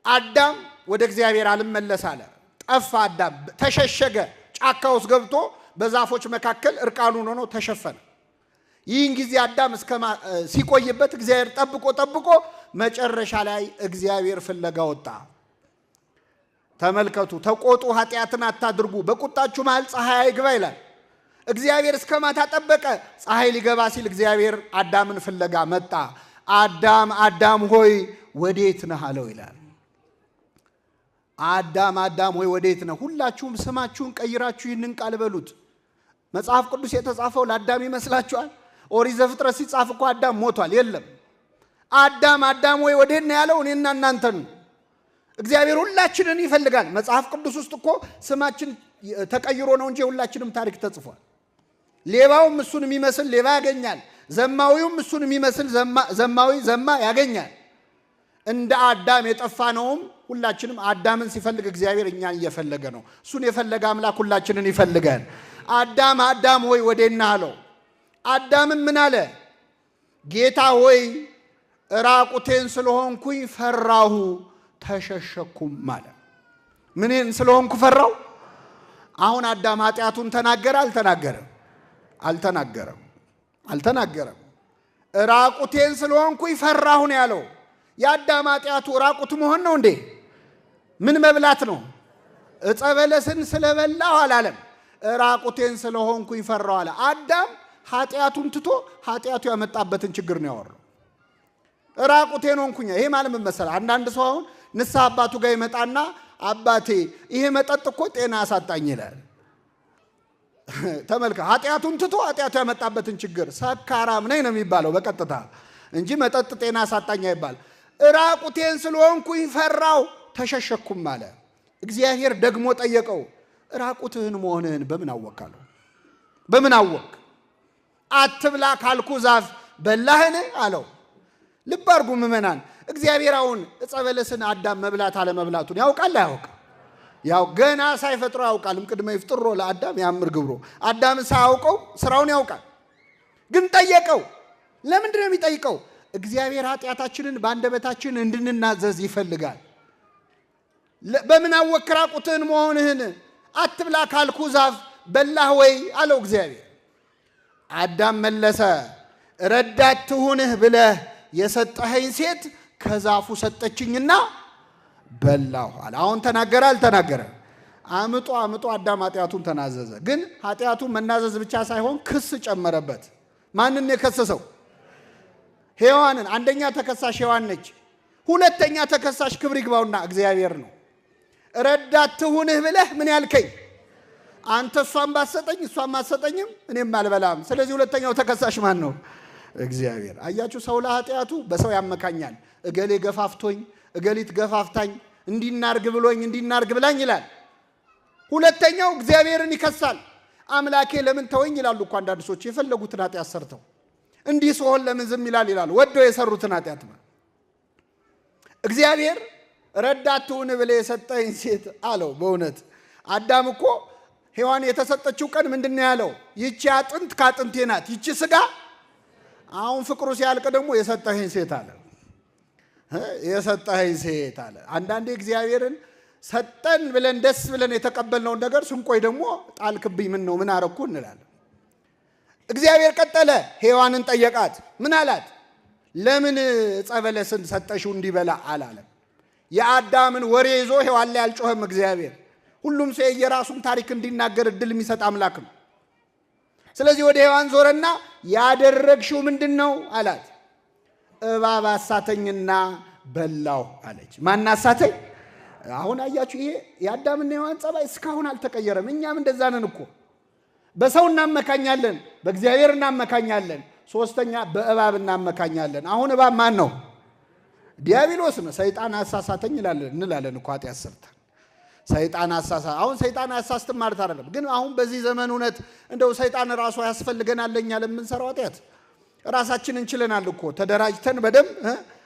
አዳም ወደ እግዚአብሔር አልመለስ አለ። ጠፋ። አዳም ተሸሸገ። ጫካ ውስጥ ገብቶ በዛፎች መካከል እርቃኑን ሆኖ ተሸፈነ። ይህን ጊዜ አዳም እስከ ሲቆይበት እግዚአብሔር ጠብቆ ጠብቆ መጨረሻ ላይ እግዚአብሔር ፍለጋ ወጣ። ተመልከቱ፣ ተቆጡ፣ ኃጢአትን አታድርጉ፣ በቁጣችሁ መሃል ፀሐይ አይግባ ይላል። እግዚአብሔር እስከ ማታ ጠበቀ። ፀሐይ ሊገባ ሲል እግዚአብሔር አዳምን ፍለጋ መጣ። አዳም፣ አዳም ሆይ ወዴት ነህ አለው ይላል። አዳም፣ አዳም ሆይ ወዴት ነህ? ሁላችሁም ስማችሁን ቀይራችሁ ይህንን ቃል በሉት። መጽሐፍ ቅዱስ የተጻፈው ለአዳም ይመስላችኋል? ኦሪት ዘፍጥረት ሲጻፍ እኮ አዳም ሞቷል። የለም። አዳም፣ አዳም ሆይ ወዴት ነህ ያለው እኔና እናንተን ነው። እግዚአብሔር ሁላችንን ይፈልጋል። መጽሐፍ ቅዱስ ውስጥ እኮ ስማችን ተቀይሮ ነው እንጂ የሁላችንም ታሪክ ተጽፏል። ሌባውም እሱን የሚመስል ሌባ ያገኛል። ዘማዊውም እሱን የሚመስል ዘማዊ ዘማ ያገኛል። እንደ አዳም የጠፋ ነውም ሁላችንም አዳምን ሲፈልግ እግዚአብሔር እኛን እየፈለገ ነው። እሱን የፈለገ አምላክ ሁላችንን ይፈልጋል። አዳም አዳም ሆይ ወዴት ነህ አለው። አዳምም ምን አለ? ጌታ ሆይ ራቁቴን ስለሆንኩኝ ፈራሁ ተሸሸኩም አለ። ምንን ስለሆንኩ ፈራሁ? አሁን አዳም ኃጢአቱን ተናገረ አልተናገረም? አልተናገረም። አልተናገረም። ራቁቴን ስለሆንኩኝ ፈራሁ ነው ያለው። የአዳም ኃጢአቱ ራቁት መሆን ነው እንዴ? ምን መብላት ነው? ዕፀ በለስን ስለበላሁ አላለም። ራቁቴን ስለሆንኩኝ ፈራሁ አለ። አዳም ኃጢአቱን ትቶ ኃጢአቱ ያመጣበትን ችግር ነው ያወራው። ራቁቴን ሆንኩኝ። ይሄ ማለት ምን መሰለህ? አንዳንድ ሰው አሁን ንስሐ አባቱ ጋር ይመጣና አባቴ ይሄ መጠጥ እኮ ጤና አሳጣኝ ይላል። ተመልከ፣ ኃጢአቱን ትቶ ኃጢአቱ ያመጣበትን ችግር፣ ሰካራም ነኝ ነው የሚባለው በቀጥታ እንጂ መጠጥ ጤና አሳጣኝ አይባል። ራቁቴን ስለሆንኩኝ ፈራው ተሸሸኩም አለ። እግዚአብሔር ደግሞ ጠየቀው፣ ራቁትህን መሆንህን በምን አወቅ አለው። በምን አወቅ? አትብላ ካልኩ ዛፍ በላህን አለው። ልብ አድርጉ ምዕመናን፣ እግዚአብሔር አሁን ዕፀ በለስን አዳም መብላት አለመብላቱን ያውቃል አያውቅም? ያው ገና ሳይፈጥሮ ያውቃል። እምቅድመ ይፍጥሮ ለአዳም ያምር ግብሮ። አዳም ሳያውቀው ስራውን ያውቃል። ግን ጠየቀው። ለምንድን ነው የሚጠይቀው? እግዚአብሔር ኃጢአታችንን በአንደበታችን እንድንናዘዝ ይፈልጋል። በምን አወቅህ ራቁትህን መሆንህን? አትብላ ካልኩ ዛፍ በላህ ወይ አለው እግዚአብሔር። አዳም መለሰ፣ ረዳት ትሁንህ ብለህ የሰጠኸኝ ሴት ከዛፉ ሰጠችኝና በላሁ አለ። አሁን ተናገረ አልተናገረ? አምጦ አምጦ አዳም ኃጢአቱን ተናዘዘ። ግን ኃጢአቱን መናዘዝ ብቻ ሳይሆን ክስ ጨመረበት። ማንን የከሰሰው? ሔዋንን። አንደኛ ተከሳሽ ሔዋን ነች። ሁለተኛ ተከሳሽ ክብር ይግባውና እግዚአብሔር ነው። ረዳት ትሁንህ ብለህ ምን ያልከኝ? አንተ እሷን ባሰጠኝ እሷን ባሰጠኝም እኔም አልበላም። ስለዚህ ሁለተኛው ተከሳሽ ማን ነው? እግዚአብሔር። አያችሁ፣ ሰው ለኃጢአቱ በሰው ያመካኛል። እገሌ ገፋፍቶኝ፣ እገሊት ገፋፍታኝ፣ እንዲናርግ ብሎኝ፣ እንዲናርግ ብላኝ ይላል። ሁለተኛው እግዚአብሔርን ይከሳል። አምላኬ ለምን ተወኝ ይላሉ እኮ አንዳንድ ሰዎች የፈለጉትን ኃጢአት ሰርተው። እንዲህ ስሆን ለምን ዝም ይላል ይላሉ፣ ወደው የሰሩትን ኃጢአት። እግዚአብሔር ረዳት ትሁን ብለህ የሰጠኝ ሴት አለው። በእውነት አዳም እኮ ሔዋን የተሰጠችው ቀን ምንድን ነው ያለው? ይቺ አጥንት ከአጥንቴ ናት፣ ይቺ ስጋ። አሁን ፍቅሩ ሲያልቅ ደግሞ የሰጠኸኝ ሴት አለ። የሰጠኸኝ ሴት አለ። አንዳንዴ እግዚአብሔርን ሰጠን ብለን ደስ ብለን የተቀበልነውን ነገር ስንቆይ ደግሞ ጣልክብኝ፣ ምን ነው ምን አረኩ እንላለን። እግዚአብሔር ቀጠለ፣ ሔዋንን ጠየቃት። ምን አላት? ለምን ዕፀ በለስን ሰጠሽው እንዲበላ አላለም። የአዳምን ወሬ ይዞ ሔዋን ላይ አልጮኸም እግዚአብሔር። ሁሉም ሰው የራሱን ታሪክ እንዲናገር እድል የሚሰጥ አምላክ ነው። ስለዚህ ወደ ሔዋን ዞረና ያደረግሽው ምንድን ነው አላት። እባብ አሳተኝና በላሁ አለች። ማን አሳተኝ? አሁን አያችሁ፣ ይሄ የአዳምና ሔዋን ጸባይ እስካሁን አልተቀየረም። እኛም እንደዛ ነን እኮ። በሰው እናመካኛለን፣ በእግዚአብሔር እናመካኛለን፣ ሶስተኛ በእባብ እናመካኛለን። አሁን እባብ ማን ነው? ዲያብሎስ ነው። ሰይጣን አሳሳተኝ እንላለን እኮ ኃጢአት ሰርተን። ሰይጣን አሳሳ አሁን ሰይጣን አያሳስትም ማለት አይደለም፣ ግን አሁን በዚህ ዘመን እውነት እንደው ሰይጣን ራሱ ያስፈልገናል ለኛ ለምንሰራው ኃጢአት? ራሳችን እንችለናል እኮ ተደራጅተን በደንብ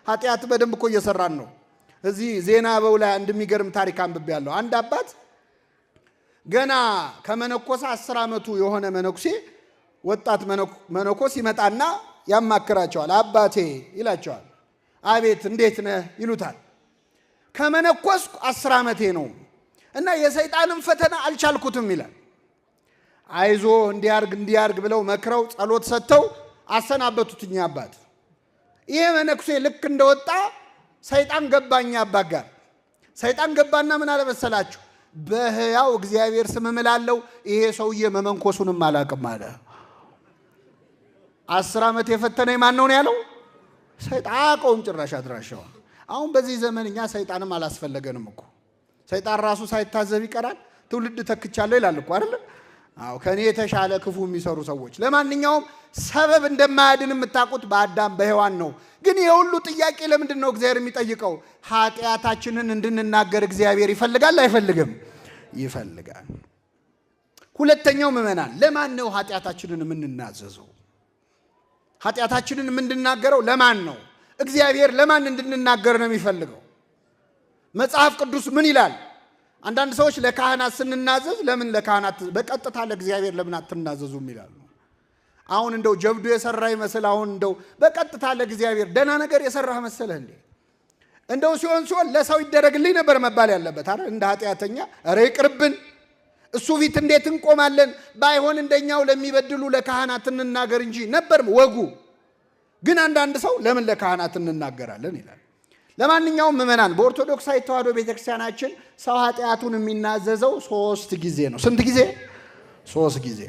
ኃጢአት በደንብ እኮ እየሰራን ነው። እዚህ ዜና አበው ላይ አንድ የሚገርም ታሪክ አንብቤያለሁ። አንድ አባት ገና ከመነኮሰ 10 ዓመቱ የሆነ መነኩሴ ወጣት መነኮስ ይመጣና ያማክራቸዋል። አባቴ ይላቸዋል። አቤት እንዴት ነህ ይሉታል። ከመነኮስኩ 10 ዓመቴ ነው እና የሰይጣንን ፈተና አልቻልኩትም ይላል። አይዞ እንዲያርግ እንዲያርግ ብለው መክረው ጸሎት ሰጥተው አሰናበቱት እኛ አባት። ይሄ መነኩሴ ልክ እንደወጣ ሰይጣን ገባኛ አባት ጋር። ሰይጣን ገባና ምን አለ መሰላችሁ? በሕያው እግዚአብሔር ስም እምላለሁ ይሄ ሰውዬ መመንኮሱንም አላውቅም አለ። 10 ዓመት የፈተነኝ ማን ነው ያለው? ሰይጣን። አያውቀውም ጭራሽ አድራሻው። አሁን በዚህ ዘመን እኛ ሰይጣንም አላስፈለገንም እኮ። ሰይጣን ራሱ ሳይታዘብ ይቀራል። ትውልድ ተክቻለሁ ይላል እኮ አይደል? አዎ ከኔ የተሻለ ክፉ የሚሰሩ ሰዎች። ለማንኛውም ሰበብ እንደማያድን የምታውቁት በአዳም በሔዋን ነው። ግን የሁሉ ጥያቄ ለምንድን ነው እግዚአብሔር የሚጠይቀው? ኃጢአታችንን እንድንናገር እግዚአብሔር ይፈልጋል አይፈልግም? ይፈልጋል። ሁለተኛው ምዕመናን፣ ለማን ነው ኃጢአታችንን የምንናዘዘው? ኃጢአታችንን የምንናገረው ለማን ነው? እግዚአብሔር ለማን እንድንናገር ነው የሚፈልገው? መጽሐፍ ቅዱስ ምን ይላል? አንዳንድ ሰዎች ለካህናት ስንናዘዝ ለምን ለካህናት በቀጥታ ለእግዚአብሔር ለምን አትናዘዙም ይላሉ። አሁን እንደው ጀብዱ የሰራ ይመስል አሁን እንደው በቀጥታ ለእግዚአብሔር ደህና ነገር የሰራህ መሰለህ እንዴ? እንደው ሲሆን ሲሆን ለሰው ይደረግልኝ ነበር መባል ያለበት አይደል? እንደ ኃጢአተኛ ኧረ ይቅርብን፣ እሱ ፊት እንዴት እንቆማለን? ባይሆን እንደኛው ለሚበድሉ ለካህናት እንናገር እንጂ ነበር ወጉ። ግን አንዳንድ ሰው ለምን ለካህናት እንናገራለን ይላል። ለማንኛውም ምዕመናን በኦርቶዶክሳዊ ተዋሕዶ ቤተክርስቲያናችን ሰው ኃጢአቱን የሚናዘዘው 3 ጊዜ ነው። ስንት ጊዜ? 3 ጊዜ።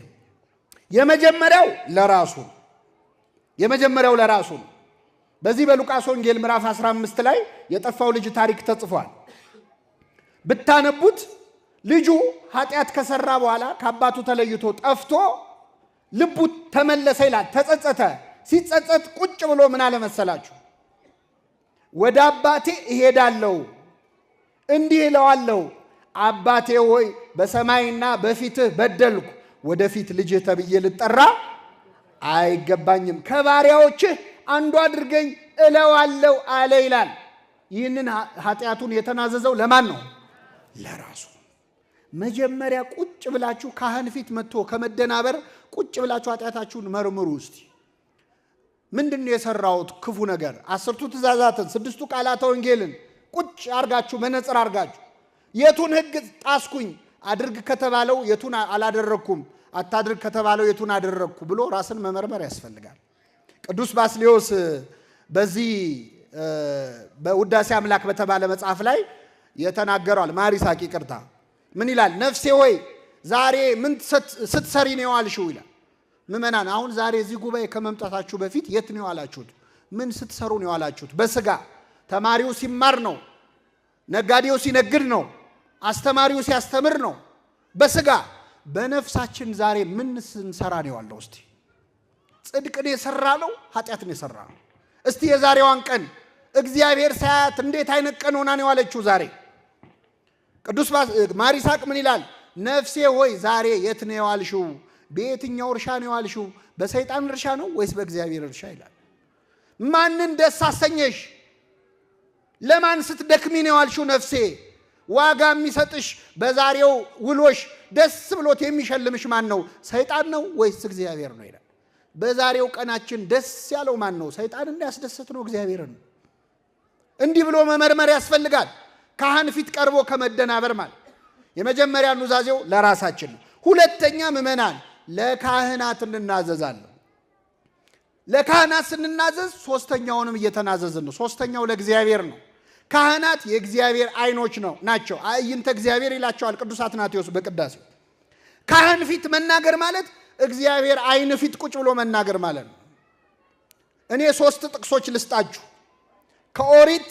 የመጀመሪያው ለራሱ የመጀመሪያው ለራሱ ነው። በዚህ በሉቃስ ወንጌል ምዕራፍ 15 ላይ የጠፋው ልጅ ታሪክ ተጽፏል። ብታነቡት ልጁ ኃጢአት ከሰራ በኋላ ከአባቱ ተለይቶ ጠፍቶ ልቡ ተመለሰ ይላል። ተጸጸተ። ሲጸጸት ቁጭ ብሎ ምን አለ መሰላችሁ? ወደ አባቴ እሄዳለሁ፣ እንዲህ እለዋለሁ፣ አባቴ ሆይ በሰማይና በፊትህ በደልኩ፣ ወደፊት ልጅህ ተብዬ ልጠራ አይገባኝም፣ ከባሪያዎችህ አንዱ አድርገኝ እለዋለሁ አለ ይላል። ይህንን ኃጢአቱን የተናዘዘው ለማን ነው? ለራሱ። መጀመሪያ ቁጭ ብላችሁ ካህን ፊት መጥቶ ከመደናበር ቁጭ ብላችሁ ኃጢአታችሁን መርምሩ እስቲ። ምንድነው የሰራሁት ክፉ ነገር? 10ቱ ትእዛዛትን 6ቱ ቃላተ ወንጌልን ቁጭ አርጋችሁ መነጽር አርጋችሁ የቱን ሕግ ጣስኩኝ? አድርግ ከተባለው የቱን አላደረኩም፣ አታድርግ ከተባለው የቱን አደረግኩ ብሎ ራስን መመርመር ያስፈልጋል። ቅዱስ ባስልዮስ በዚህ በውዳሴ አምላክ በተባለ መጽሐፍ ላይ የተናገረዋል። ማር ይስሐቅ ይቅርታ፣ ምን ይላል? ነፍሴ ሆይ ዛሬ ምን ስትሰሪ ነው የዋልሽው ይላል። ምዕመናን አሁን ዛሬ እዚህ ጉባኤ ከመምጣታችሁ በፊት የት ነው የዋላችሁት? ምን ስትሰሩ ነው የዋላችሁት? በስጋ ተማሪው ሲማር ነው፣ ነጋዴው ሲነግድ ነው፣ አስተማሪው ሲያስተምር ነው። በስጋ በነፍሳችን ዛሬ ምን ስንሰራ ነው የዋልነው? እስቲ ጽድቅን የሰራ ነው ኃጢአትን የሰራ ነው? እስቲ የዛሬዋን ቀን እግዚአብሔር ሳያት እንዴት አይነት ቀን ሆና ነው የዋለችው ዛሬ? ቅዱስ ማር ይስሐቅ ምን ይላል? ነፍሴ ሆይ ዛሬ የት ነው የዋልሽው? በየትኛው እርሻ ነው የዋልሽው? በሰይጣን እርሻ ነው ወይስ በእግዚአብሔር እርሻ ይላል። ማንን ደስ አሰኘሽ? ለማን ስትደክሚ ነው የዋልሽው? ነፍሴ ዋጋ የሚሰጥሽ በዛሬው ውሎሽ ደስ ብሎት የሚሸልምሽ ማን ነው? ሰይጣን ነው ወይስ እግዚአብሔር ነው ይላል። በዛሬው ቀናችን ደስ ያለው ማን ነው? ሰይጣንን ያስደሰት ነው እግዚአብሔርን? እንዲህ ብሎ መመርመር ያስፈልጋል። ካህን ፊት ቀርቦ ከመደናበር ማለት የመጀመሪያ ኑዛዜው ለራሳችን ነው። ሁለተኛ ምዕመናን ለካህናት እንናዘዛለን። ለካህናት ስንናዘዝ ሶስተኛውንም እየተናዘዝን ነው። ሶስተኛው ለእግዚአብሔር ነው። ካህናት የእግዚአብሔር አይኖች ናቸው። አዕይንተ እግዚአብሔር ይላቸዋል ቅዱስ አትናቴዎስ በቅዳሴው። ካህን ፊት መናገር ማለት እግዚአብሔር አይን ፊት ቁጭ ብሎ መናገር ማለት ነው። እኔ 3 ጥቅሶች ልስጣችሁ። ከኦሪት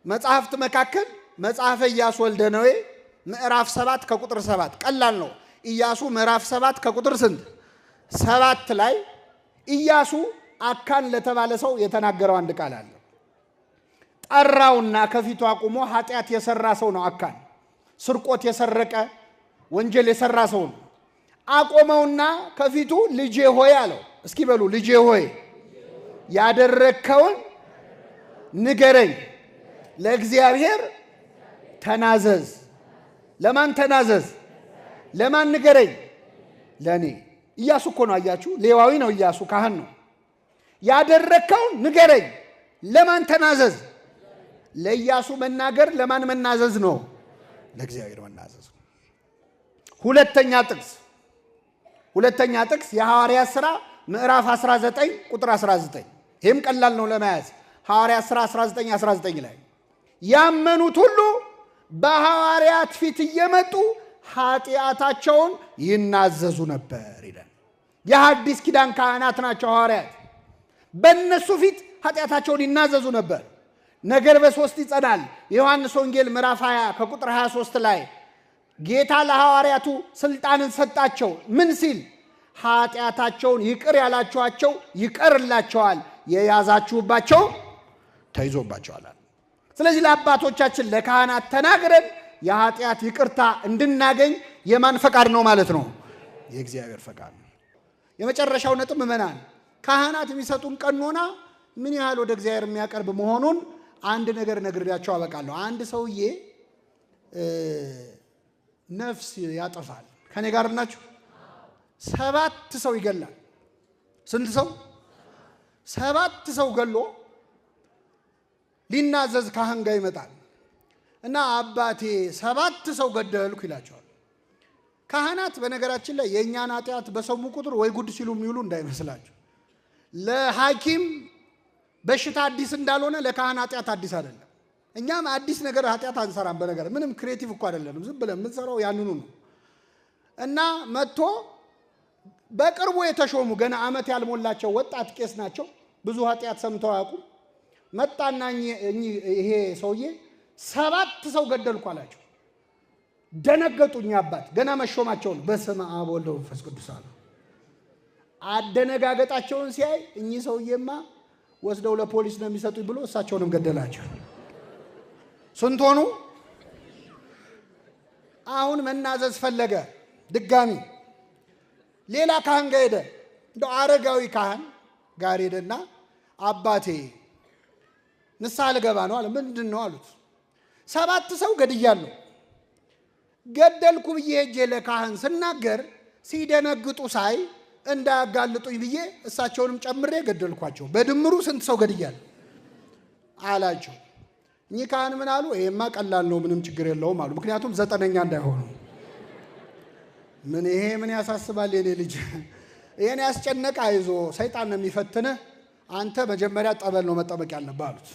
መጽሐፍት መካከል መጽሐፈ ኢያሱ ወልደ ነዌ ምዕራፍ 7 ከቁጥር 7 ቀላል ነው። ኢያሱ ምዕራፍ 7 ከቁጥር ስንት? 7 ላይ ኢያሱ አካን ለተባለ ሰው የተናገረው አንድ ቃል አለ። ጠራውና ከፊቱ አቁሞ ኃጢአት የሰራ ሰው ነው አካን፣ ስርቆት የሰረቀ ወንጀል የሰራ ሰው ነው። አቆመውና ከፊቱ ልጄ ሆይ አለው። እስኪ በሉ ልጄ ሆይ ያደረግከውን ንገረኝ፣ ለእግዚአብሔር ተናዘዝ። ለማን ተናዘዝ? ለማን ንገረኝ? ለኔ። ኢያሱ እኮ ነው፣ አያችሁ፣ ሌዋዊ ነው ኢያሱ፣ ካህን ነው። ያደረግከውን ንገረኝ፣ ለማን ተናዘዝ? ለኢያሱ መናገር ለማን መናዘዝ ነው? ለእግዚአብሔር መናዘዝ ነው። ሁለተኛ ጥቅስ የሐዋርያት ሥራ ምዕራፍ 19 ቁጥር 19። ይሄም ቀላል ነው ለመያዝ። ሐዋርያት ሥራ 19 19 ላይ ያመኑት ሁሉ በሐዋርያት ፊት እየመጡ ኃጢአታቸውን ይናዘዙ ነበር ይላል። የሐዲስ ኪዳን ካህናት ናቸው ሐዋርያት። በእነሱ ፊት ኃጢአታቸውን ይናዘዙ ነበር። ነገር በሶስት ይጸናል። የዮሐንስ ወንጌል ምዕራፍ 20 ከቁጥር 23 ላይ ጌታ ለሐዋርያቱ ስልጣንን ሰጣቸው። ምን ሲል? ኃጢአታቸውን ይቅር ያላችኋቸው ይቀርላቸዋል፣ የያዛችሁባቸው ተይዞባቸዋል። ስለዚህ ለአባቶቻችን ለካህናት ተናግረን የኃጢአት ይቅርታ እንድናገኝ የማን ፈቃድ ነው ማለት ነው? የእግዚአብሔር ፈቃድ ነው። የመጨረሻው ነጥብ ምዕመናን፣ ካህናት የሚሰጡን ቀኖና ምን ያህል ወደ እግዚአብሔር የሚያቀርብ መሆኑን አንድ ነገር ነግሬያቸው አበቃለሁ። አንድ ሰውዬ ነፍስ ያጠፋል። ከኔ ጋር ናችሁ? 7 ሰው ይገላል። ስንት ሰው? 7 ሰው ገሎ ሊናዘዝ ካህን ጋር ይመጣል እና አባቴ 7 ሰው ገደልኩ ይላቸዋል። ካህናት በነገራችን ላይ የእኛን ኃጢአት በሰሙ ቁጥር ወይ ጉድ ሲሉ የሚውሉ እንዳይመስላችሁ። ለሐኪም በሽታ አዲስ እንዳልሆነ ለካህን ኃጢአት አዲስ አይደለም። እኛም አዲስ ነገር ኃጢአት አንሰራም። በነገር ምንም creative እኮ አይደለንም። ዝም ብለን የምንሰራው ያንኑ ነው። እና መጥቶ በቅርቡ የተሾሙ ገና ዓመት ያልሞላቸው ወጣት ቄስ ናቸው። ብዙ ኃጢአት ሰምተው አያውቁም። መጣና ይሄ ሰውዬ 7 ሰው ገደልኩ አላቸው። ደነገጡኝ። አባት ገና መሾማቸውን በስመ አብ ወወልድ ወመንፈስ ቅዱስ አሉ። አደነጋገጣቸውን ሲያይ እኚህ ሰውዬማ ወስደው ለፖሊስ ነው የሚሰጡኝ ብሎ እሳቸውንም ገደላቸው። ስንት ሆኑ? አሁን መናዘዝ ፈለገ ድጋሚ። ሌላ ካህን ጋር ሄደ። እንደው አረጋዊ ካህን ጋር ሄደና አባቴ ንስሐ ልገባ ነው አለ። ምንድን ነው አሉት። 7 ሰው ገድያለሁ። ገደልኩ ብዬ ሄጄ ለካህን ስናገር ሲደነግጡ ሳይ እንዳያጋልጡኝ ብዬ እሳቸውንም ጨምሬ ገደልኳቸው። በድምሩ ስንት ሰው ገድያለሁ አላቸው። እኚህ ካህን ምን አሉ? ይሄማ ቀላል ነው፣ ምንም ችግር የለውም አሉ። ምክንያቱም 9ኛ እንዳይሆኑ። ምን ይሄ ምን ያሳስባል የኔ ልጅ፣ ይሄን ያስጨነቀ አይዞ፣ ሰይጣን ነው የሚፈትንህ። አንተ መጀመሪያ ጠበል ነው መጠመቅ ያለብህ አሉት።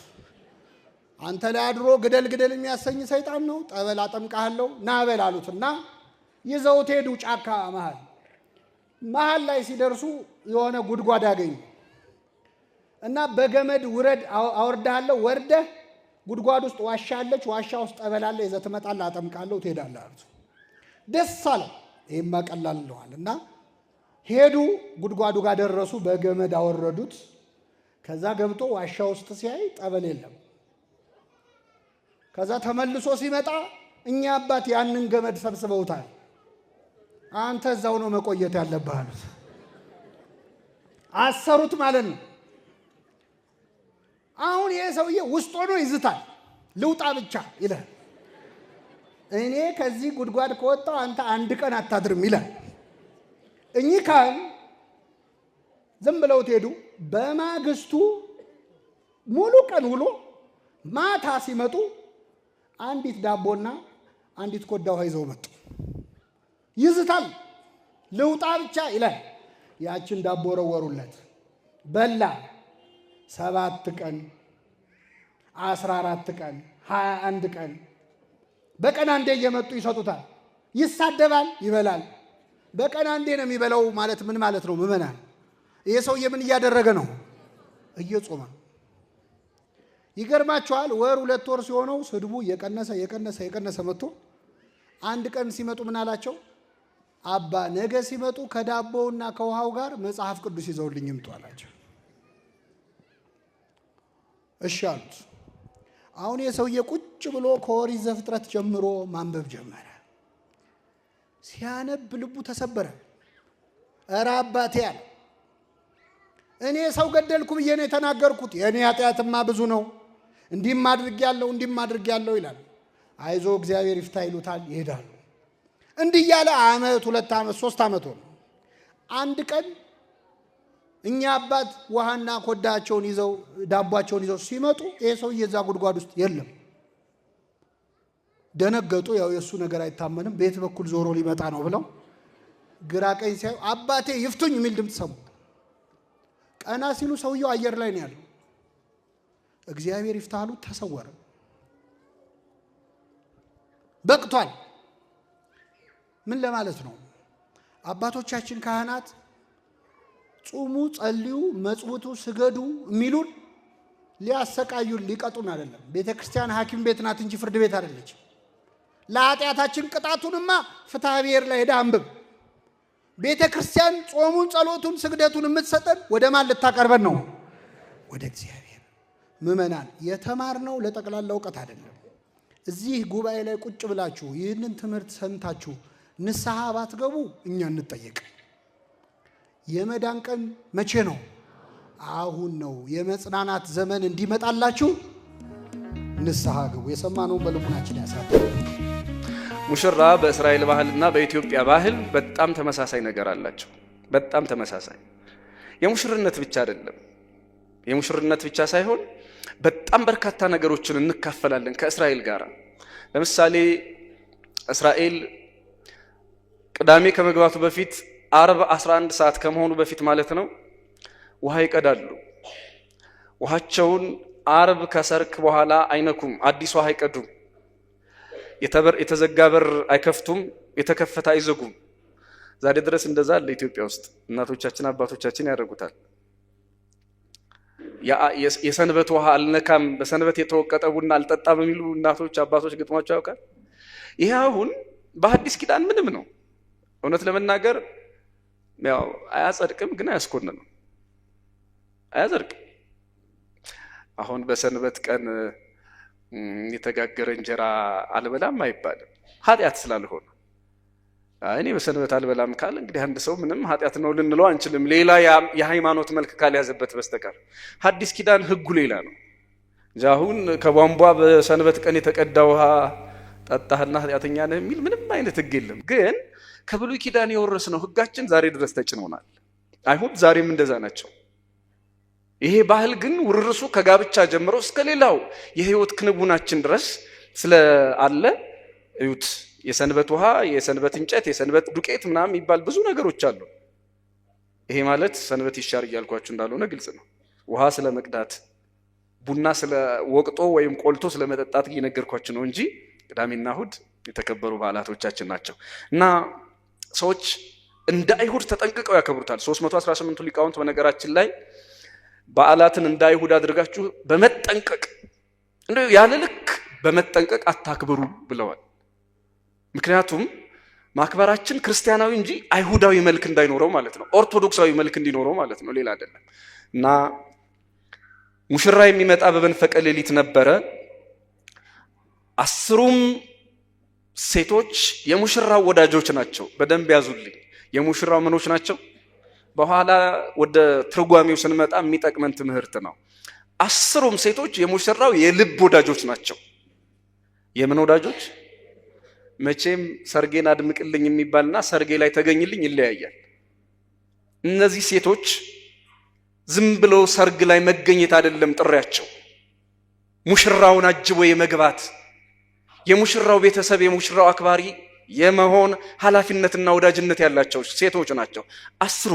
አንተ ላይ አድሮ ግደል ግደል የሚያሰኝ ሰይጣን ነው፣ ጠበል አጠምቅሃለሁ ና በል አሉትና ይዘውት ሄዱ። ጫካ መሃል መሃል ላይ ሲደርሱ የሆነ ጉድጓድ አገኙ እና በገመድ ውረድ አወርድሃለሁ፣ ወርደህ ጉድጓድ ውስጥ ዋሻ አለች፣ ዋሻ ውስጥ ጠበል አለ፣ ይዘህ ትመጣለህ፣ አጠምቃለሁ፣ ትሄዳለህ አሉት። ደስ አለው። ይሄማ ቀላል ነው አለ እና ሄዱ። ጉድጓዱ ጋር ደረሱ፣ በገመድ አወረዱት። ከዛ ገብቶ ዋሻ ውስጥ ሲያይ ጠበል የለም። ከዛ ተመልሶ ሲመጣ እኛ አባት ያንን ገመድ ሰብስበውታል። አንተ እዛው ነው መቆየት ያለብህ አሉት። አሰሩት ማለት ነው። አሁን ይሄ ሰውዬ ውስጥ ሆኖ ይዝታል። ልውጣ ብቻ ይላል። እኔ ከዚህ ጉድጓድ ከወጣሁ አንተ አንድ ቀን አታድርም ይላል። እኚህ ካህን ዝም ብለውት ሄዱ። በማግስቱ ሙሉ ቀን ውሎ ማታ ሲመጡ አንዲት ዳቦና አንዲት ኮዳ ውሃ ይዘው መጡ። ይዝታል። ልውጣ ብቻ ይላል። ያችን ዳቦ ወረወሩለት፣ በላ። 7 ቀን 14 ቀን 21 ቀን በቀን አንዴ እየመጡ ይሰጡታል። ይሳደባል፣ ይበላል። በቀን አንዴ ነው የሚበላው ማለት ምን ማለት ነው? ምዕመናን፣ ይሄ ሰውዬ ምን እያደረገ ነው? እየጾመ ነው። ይገርማችኋል፣ ወር 2 ወር ሲሆነው ስድቡ እየቀነሰ እየቀነሰ እየቀነሰ መጥቶ አንድ ቀን ሲመጡ ምን አላቸው? አባ ነገ ሲመጡ ከዳቦውና ከውሃው ጋር መጽሐፍ ቅዱስ ይዘውልኝ ይምጡ አላቸው። እሺ አሉት። አሁን የሰውዬ ቁጭ ብሎ ከኦሪት ዘፍጥረት ጀምሮ ማንበብ ጀመረ። ሲያነብ ልቡ ተሰበረ። ኧረ አባቴ አለ፣ እኔ ሰው ገደልኩ ብዬ ነው የተናገርኩት። የእኔ ኃጢአትማ ብዙ ነው፣ እንዲህም አድርጌያለሁ እንዲህም አድርጌያለሁ ይላል። አይዞ እግዚአብሔር ይፍታ ይሉታል፣ ይሄዳሉ። እንዲህ እያለ ዓመት 2 ዓመት 3 ዓመት ሆነ። አንድ ቀን እኛ አባት ውሃና ኮዳቸውን ይዘው ዳቧቸውን ይዘው ሲመጡ ይሄ ሰውዬ እዛ ጉድጓድ ውስጥ የለም። ደነገጡ። ያው የሱ ነገር አይታመንም፣ ቤት በኩል ዞሮ ሊመጣ ነው ብለው ግራ ቀኝ ሲያዩ አባቴ ይፍቱኝ የሚል ድምፅ ሰሙ። ቀና ሲሉ ሰውየው አየር ላይ ነው ያለው። እግዚአብሔር ይፍታህ አሉት፣ ተሰወረ። በቅቷል። ምን ለማለት ነው? አባቶቻችን ካህናት ጹሙ፣ ጸልዩ፣ መጽውቱ፣ ስገዱ የሚሉን ሊያሰቃዩን ሊቀጡን አይደለም። ቤተክርስቲያን ሐኪም ቤት ናት እንጂ ፍርድ ቤት አይደለች። ለኃጢአታችን ቅጣቱንማ ፍትሐ ብሔር ላይ ሄደህ አንብብ። ቤተ ክርስቲያን ጾሙን፣ ጸሎቱን፣ ስግደቱን የምትሰጠን ወደ ማን ልታቀርበን ነው? ወደ እግዚአብሔር። ምእመናን የተማርነው ለጠቅላላ እውቀት አይደለም። እዚህ ጉባኤ ላይ ቁጭ ብላችሁ ይህንን ትምህርት ሰምታችሁ ንስሐ ባትገቡ እኛ እንጠየቅ። የመዳን ቀን መቼ ነው? አሁን ነው። የመጽናናት ዘመን እንዲመጣላችሁ ንስሐ ግቡ። የሰማነውን በልቡናችን ያሳድር። ሙሽራ በእስራኤል ባህልና በኢትዮጵያ ባህል በጣም ተመሳሳይ ነገር አላቸው። በጣም ተመሳሳይ የሙሽርነት ብቻ አይደለም። የሙሽርነት ብቻ ሳይሆን በጣም በርካታ ነገሮችን እንካፈላለን ከእስራኤል ጋር። ለምሳሌ እስራኤል ቅዳሜ ከመግባቱ በፊት አርብ 11 ሰዓት ከመሆኑ በፊት ማለት ነው ውሃ ይቀዳሉ። ውሃቸውን አርብ ከሰርክ በኋላ አይነኩም። አዲስ ውሃ አይቀዱም። የተዘጋ በር አይከፍቱም። የተከፈተ አይዘጉም። ዛሬ ድረስ እንደዛ አለ ኢትዮጵያ ውስጥ እናቶቻችን አባቶቻችን ያደርጉታል። የሰንበት ውሃ አልነካም፣ በሰንበት የተወቀጠ ቡና አልጠጣም የሚሉ እናቶች አባቶች ገጥሟቸው ያውቃል። ይሄ አሁን በሐዲስ ኪዳን ምንም ነው። እውነት ለመናገር ያው አያጸድቅም፣ ግን አያስኮንንም። አያጸድቅም። አሁን በሰንበት ቀን የተጋገረ እንጀራ አልበላም አይባልም፣ ኃጢአት ስላልሆነ። እኔ በሰንበት አልበላም ካለ እንግዲህ አንድ ሰው ምንም ኃጢአት ነው ልንለው አንችልም፣ ሌላ የሃይማኖት መልክ ካልያዘበት በስተቀር። ሐዲስ ኪዳን ሕጉ ሌላ ነው እንጂ አሁን ከቧንቧ በሰንበት ቀን የተቀዳ ውሃ ጠጣህና ኃጢአተኛ ነህ የሚል ምንም አይነት ሕግ የለም። ግን ከብሉይ ኪዳን የወረስነው ሕጋችን ዛሬ ድረስ ተጭኖናል። አይሁድ ዛሬም እንደዛ ናቸው። ይሄ ባህል ግን ውርርሱ ከጋብቻ ጀምሮ እስከ ሌላው የህይወት ክንውናችን ድረስ ስለ አለ እዩት። የሰንበት ውሃ፣ የሰንበት እንጨት፣ የሰንበት ዱቄት ምናምን የሚባል ብዙ ነገሮች አሉ። ይሄ ማለት ሰንበት ይሻር እያልኳችሁ እንዳልሆነ ግልጽ ነው። ውሃ ስለ መቅዳት፣ ቡና ስለ ወቅጦ ወይም ቆልቶ ስለ መጠጣት እየነገርኳችሁ ነው እንጂ ቅዳሜና እሁድ የተከበሩ በዓላቶቻችን ናቸው። እና ሰዎች እንደ አይሁድ ተጠንቅቀው ያከብሩታል። 318ቱ ሊቃውንት በነገራችን ላይ በዓላትን እንደ አይሁድ አድርጋችሁ በመጠንቀቅ እንደው ያለ ልክ በመጠንቀቅ አታክብሩ ብለዋል። ምክንያቱም ማክበራችን ክርስቲያናዊ እንጂ አይሁዳዊ መልክ እንዳይኖረው ማለት ነው። ኦርቶዶክሳዊ መልክ እንዲኖረው ማለት ነው፣ ሌላ አይደለም። እና ሙሽራ የሚመጣ በመንፈቀ ሌሊት ነበረ። 10ሩም ሴቶች የሙሽራው ወዳጆች ናቸው። በደንብ ያዙልኝ። የሙሽራው ምኖች ናቸው? በኋላ ወደ ትርጓሜው ስንመጣ የሚጠቅመን ትምህርት ነው። 10ሩም ሴቶች የሙሽራው የልብ ወዳጆች ናቸው። የምን ወዳጆች? መቼም ሰርጌን አድምቅልኝ የሚባልና ሰርጌ ላይ ተገኝልኝ ይለያያል። እነዚህ ሴቶች ዝም ብለው ሰርግ ላይ መገኘት አይደለም ጥሪያቸው፣ ሙሽራውን አጅቦ የመግባት የሙሽራው ቤተሰብ የሙሽራው አክባሪ የመሆን ኃላፊነትና ወዳጅነት ያላቸው ሴቶች ናቸው 10ሩ።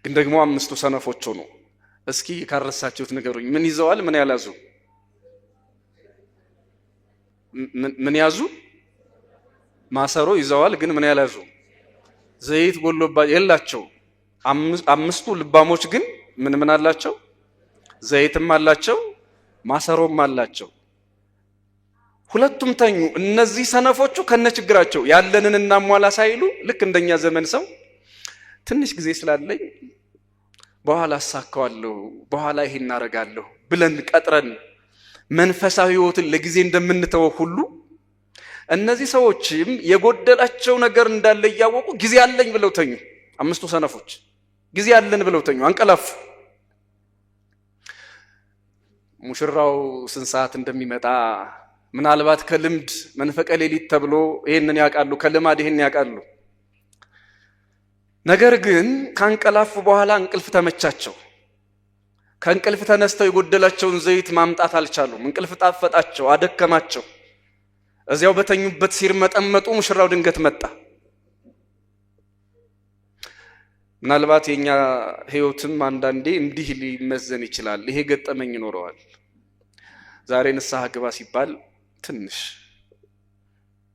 ግን ደግሞ 5ቱ ሰነፎች ሆኑ። እስኪ ካረሳችሁት ንገሩኝ። ምን ይዘዋል? ምን ያላዙ? ምን ያዙ? ማሰሮ ይዘዋል፣ ግን ምን ያላዙ? ዘይት ጎሎባ የላቸው። 5ቱ ልባሞች ግን ምን ምን አላቸው? ዘይትም አላቸው፣ ማሰሮም አላቸው። ሁለቱም ተኙ። እነዚህ ሰነፎቹ ከነችግራቸው ያለንን እናሟላ ሳይሉ ልክ እንደኛ ዘመን ሰው ትንሽ ጊዜ ስላለኝ በኋላ አሳካዋለሁ፣ በኋላ ይሄን እናደርጋለሁ ብለን ቀጥረን መንፈሳዊ ሕይወትን ለጊዜ እንደምንተወው ሁሉ እነዚህ ሰዎችም የጎደላቸው ነገር እንዳለ እያወቁ ጊዜ አለኝ ብለው ተኙ። 5ቱ ሰነፎች ጊዜ አለን ብለው ተኙ፣ አንቀላፉ። ሙሽራው ስንት ሰዓት እንደሚመጣ ምናልባት ከልምድ መንፈቀ ሌሊት ተብሎ ይሄንን ያውቃሉ፣ ከልማድ ይሄንን ያውቃሉ። ነገር ግን ካንቀላፉ በኋላ እንቅልፍ ተመቻቸው። ከእንቅልፍ ተነስተው የጎደላቸውን ዘይት ማምጣት አልቻሉም። እንቅልፍ ጣፈጣቸው፣ አደከማቸው። እዚያው በተኙበት ሲርመጠመጡ ሙሽራው ድንገት መጣ። ምናልባት የኛ ህይወትም አንዳንዴ እንዲህ ሊመዘን ይችላል። ይሄ ገጠመኝ ይኖረዋል። ዛሬ ንስሐ ግባ ሲባል ትንሽ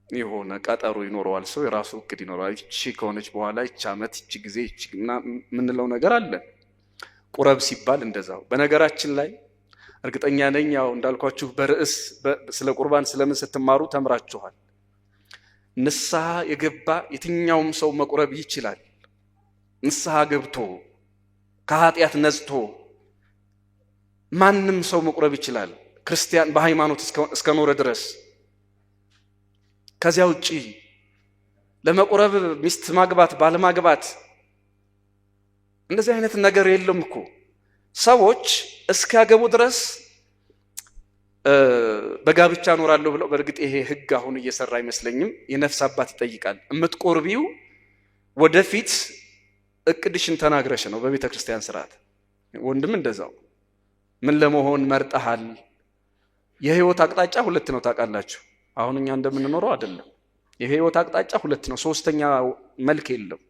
የሆነ ቀጠሮ ይኖረዋል። ሰው የራሱ እቅድ ይኖረዋል። ይቺ ከሆነች በኋላ ይቺ ዓመት፣ ይቺ ጊዜ፣ ይቺ ምንለው ነገር አለ። ቁረብ ሲባል እንደዛው። በነገራችን ላይ እርግጠኛ ነኝ ያው እንዳልኳችሁ በርዕስ ስለ ቁርባን ስለምን ስትማሩ ተምራችኋል። ንስሐ የገባ የትኛውም ሰው መቁረብ ይችላል። ንስሐ ገብቶ ከኃጢአት ነጽቶ ማንም ሰው መቁረብ ይችላል፣ ክርስቲያን በሃይማኖት እስከኖረ ድረስ። ከዚያ ውጪ ለመቁረብ ሚስት ማግባት ባለማግባት እንደዚህ አይነት ነገር የለም እኮ። ሰዎች እስኪያገቡ ድረስ በጋብቻ እኖራለሁ ብለው፣ በእርግጥ ይሄ ሕግ አሁን እየሰራ አይመስለኝም። የነፍስ አባት ይጠይቃል። የምትቆርቢው ወደፊት እቅድሽን ተናግረሽ ነው በቤተ ክርስቲያን ስርዓት። ወንድም እንደዛው ምን ለመሆን መርጠሃል? የህይወት አቅጣጫ ሁለት ነው ታውቃላችሁ። አሁን እኛ እንደምንኖረው አይደለም። የህይወት አቅጣጫ ሁለት ነው፣ ሶስተኛ መልክ የለም።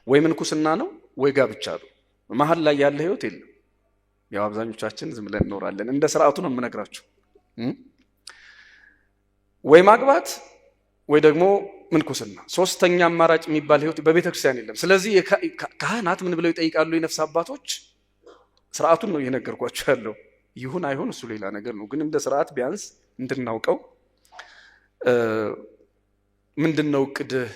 ወይ ምንኩስና ነው ወይ ጋብቻ ነው። መሀል ላይ ያለ ህይወት የለም። ያው አብዛኞቻችን ዝም ብለን እንኖራለን። እንደ ስርዓቱ ነው የምነግራችሁ። ወይ ማግባት ወይ ደግሞ ምንኩስና፣ ሶስተኛ አማራጭ የሚባል ህይወት በቤተ ክርስቲያን የለም። ስለዚህ ካህናት ምን ብለው ይጠይቃሉ? የነፍስ አባቶች ስርዓቱን ነው እየነገርኳቸው ያለው። ይሁን አይሁን እሱ ሌላ ነገር ነው፣ ግን እንደ ስርዓት ቢያንስ እንድናውቀው ምንድን ነው እቅድህ?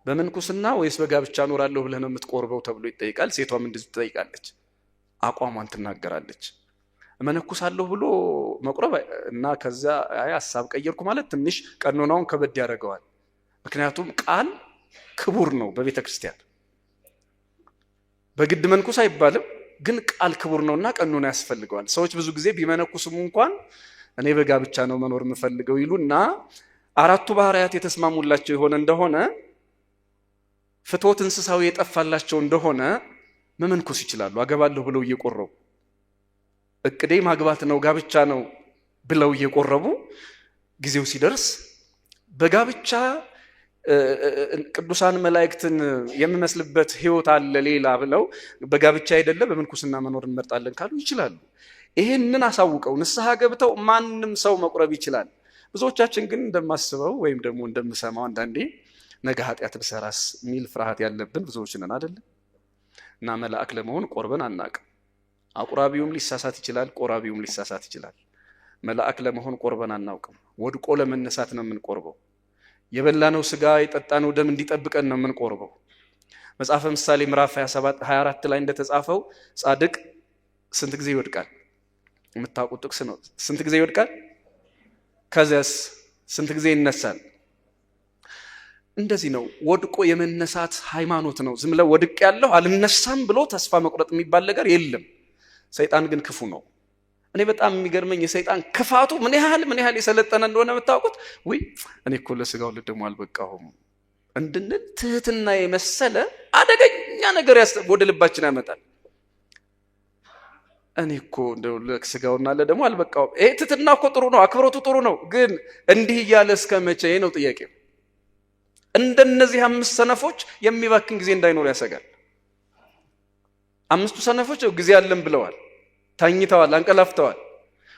በምንኩስና ወይስ በጋብቻ እኖራለሁ ብለህ ነው የምትቆርበው ተብሎ ይጠይቃል። ሴቷም እንደዚሁ ትጠይቃለች፣ አቋሟን ትናገራለች። እመነኩሳለሁ ብሎ መቁረብ እና ከዛ አይ ሀሳብ ቀየርኩ ማለት ትንሽ ቀኖናውን ከበድ ያደርገዋል። ምክንያቱም ቃል ክቡር ነው በቤተ ክርስቲያን። በግድ መንኩስ አይባልም፣ ግን ቃል ክቡር ነውና ቀኖና ያስፈልገዋል። ሰዎች ብዙ ጊዜ ቢመነኩስም እንኳን እኔ በጋብቻ ነው መኖር የምፈልገው ይሉና አራቱ ባህሪያት የተስማሙላቸው የሆነ እንደሆነ፣ ፍትወት እንስሳዊ የጠፋላቸው እንደሆነ መመንኮስ ይችላሉ። አገባለሁ ብለው እየቆረቡ፣ እቅዴ ማግባት ነው ጋብቻ ነው ብለው እየቆረቡ ጊዜው ሲደርስ በጋብቻ ቅዱሳን መላእክትን የምመስልበት ሕይወት አለ ሌላ ብለው በጋብቻ አይደለም በምንኩስና መኖር እንመርጣለን ካሉ ይችላሉ። ይሄንን አሳውቀው ንስሐ ገብተው ማንም ሰው መቁረብ ይችላል። ብዙዎቻችን ግን እንደማስበው ወይም ደግሞ እንደምሰማው አንዳንዴ ነገ ኃጢአት ብሰራስ የሚል ፍርሃት ያለብን ብዙዎች ነን አይደለም? እና መልአክ ለመሆን ቆርበን አናቅም። አቁራቢውም ሊሳሳት ይችላል፣ ቆራቢውም ሊሳሳት ይችላል። መልአክ ለመሆን ቆርበን አናውቅም። ወድቆ ለመነሳት ነው የምንቆርበው። የበላነው ስጋ የጠጣነው ደም እንዲጠብቀን ነው የምንቆርበው። መጽሐፈ ምሳሌ ምዕራፍ 24 ላይ እንደተጻፈው ጻድቅ ስንት ጊዜ ይወድቃል? የምታውቁት ጥቅስ ነው። ስንት ጊዜ ይወድቃል? ከዚያስ ስንት ጊዜ ይነሳል? እንደዚህ ነው። ወድቆ የመነሳት ሃይማኖት ነው። ዝም ብለው ወድቅ ያለሁ አልነሳም ብሎ ተስፋ መቁረጥ የሚባል ነገር የለም። ሰይጣን ግን ክፉ ነው። እኔ በጣም የሚገርመኝ የሰይጣን ክፋቱ ምን ያህል የሰለጠነ እንደሆነ የምታውቁት፣ ውይ እኔ እኮ ለስጋው ለደሙ አልበቃሁም እንድንል ትህትና የመሰለ አደገኛ ነገር ወደ ልባችን ያመጣል። እኔ እኮ እንደው ለስጋውና ለደሙ አልበቃሁም። ይሄ ትህትና እኮ ጥሩ ነው፣ አክብሮቱ ጥሩ ነው። ግን እንዲህ እያለ እስከ መቼ ነው ጥያቄው። እንደነዚህ 5 ሰነፎች የሚባክን ጊዜ እንዳይኖር ያሰጋል። 5ቱ ሰነፎች ጊዜ አለን ብለዋል፣ ተኝተዋል፣ አንቀላፍተዋል።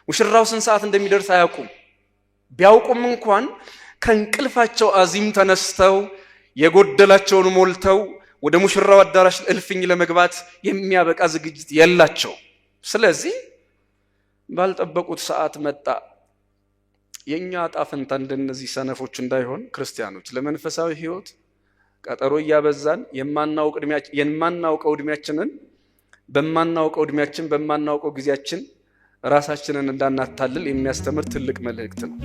ሙሽራው ስንት ሰዓት እንደሚደርስ አያውቁም። ቢያውቁም እንኳን ከእንቅልፋቸው አዚም ተነስተው የጎደላቸውን ሞልተው ወደ ሙሽራው አዳራሽ እልፍኝ ለመግባት የሚያበቃ ዝግጅት የላቸው። ስለዚህ ባልጠበቁት ሰዓት መጣ። የኛ ዕጣ ፈንታ እንደነዚህ ሰነፎች እንዳይሆን ክርስቲያኖች ለመንፈሳዊ ሕይወት ቀጠሮ እያበዛን የማናውቀው እድሜያችንን በማናውቀው እድሜያችን በማናውቀው ጊዜያችን ራሳችንን እንዳናታልል የሚያስተምር ትልቅ መልእክት ነው።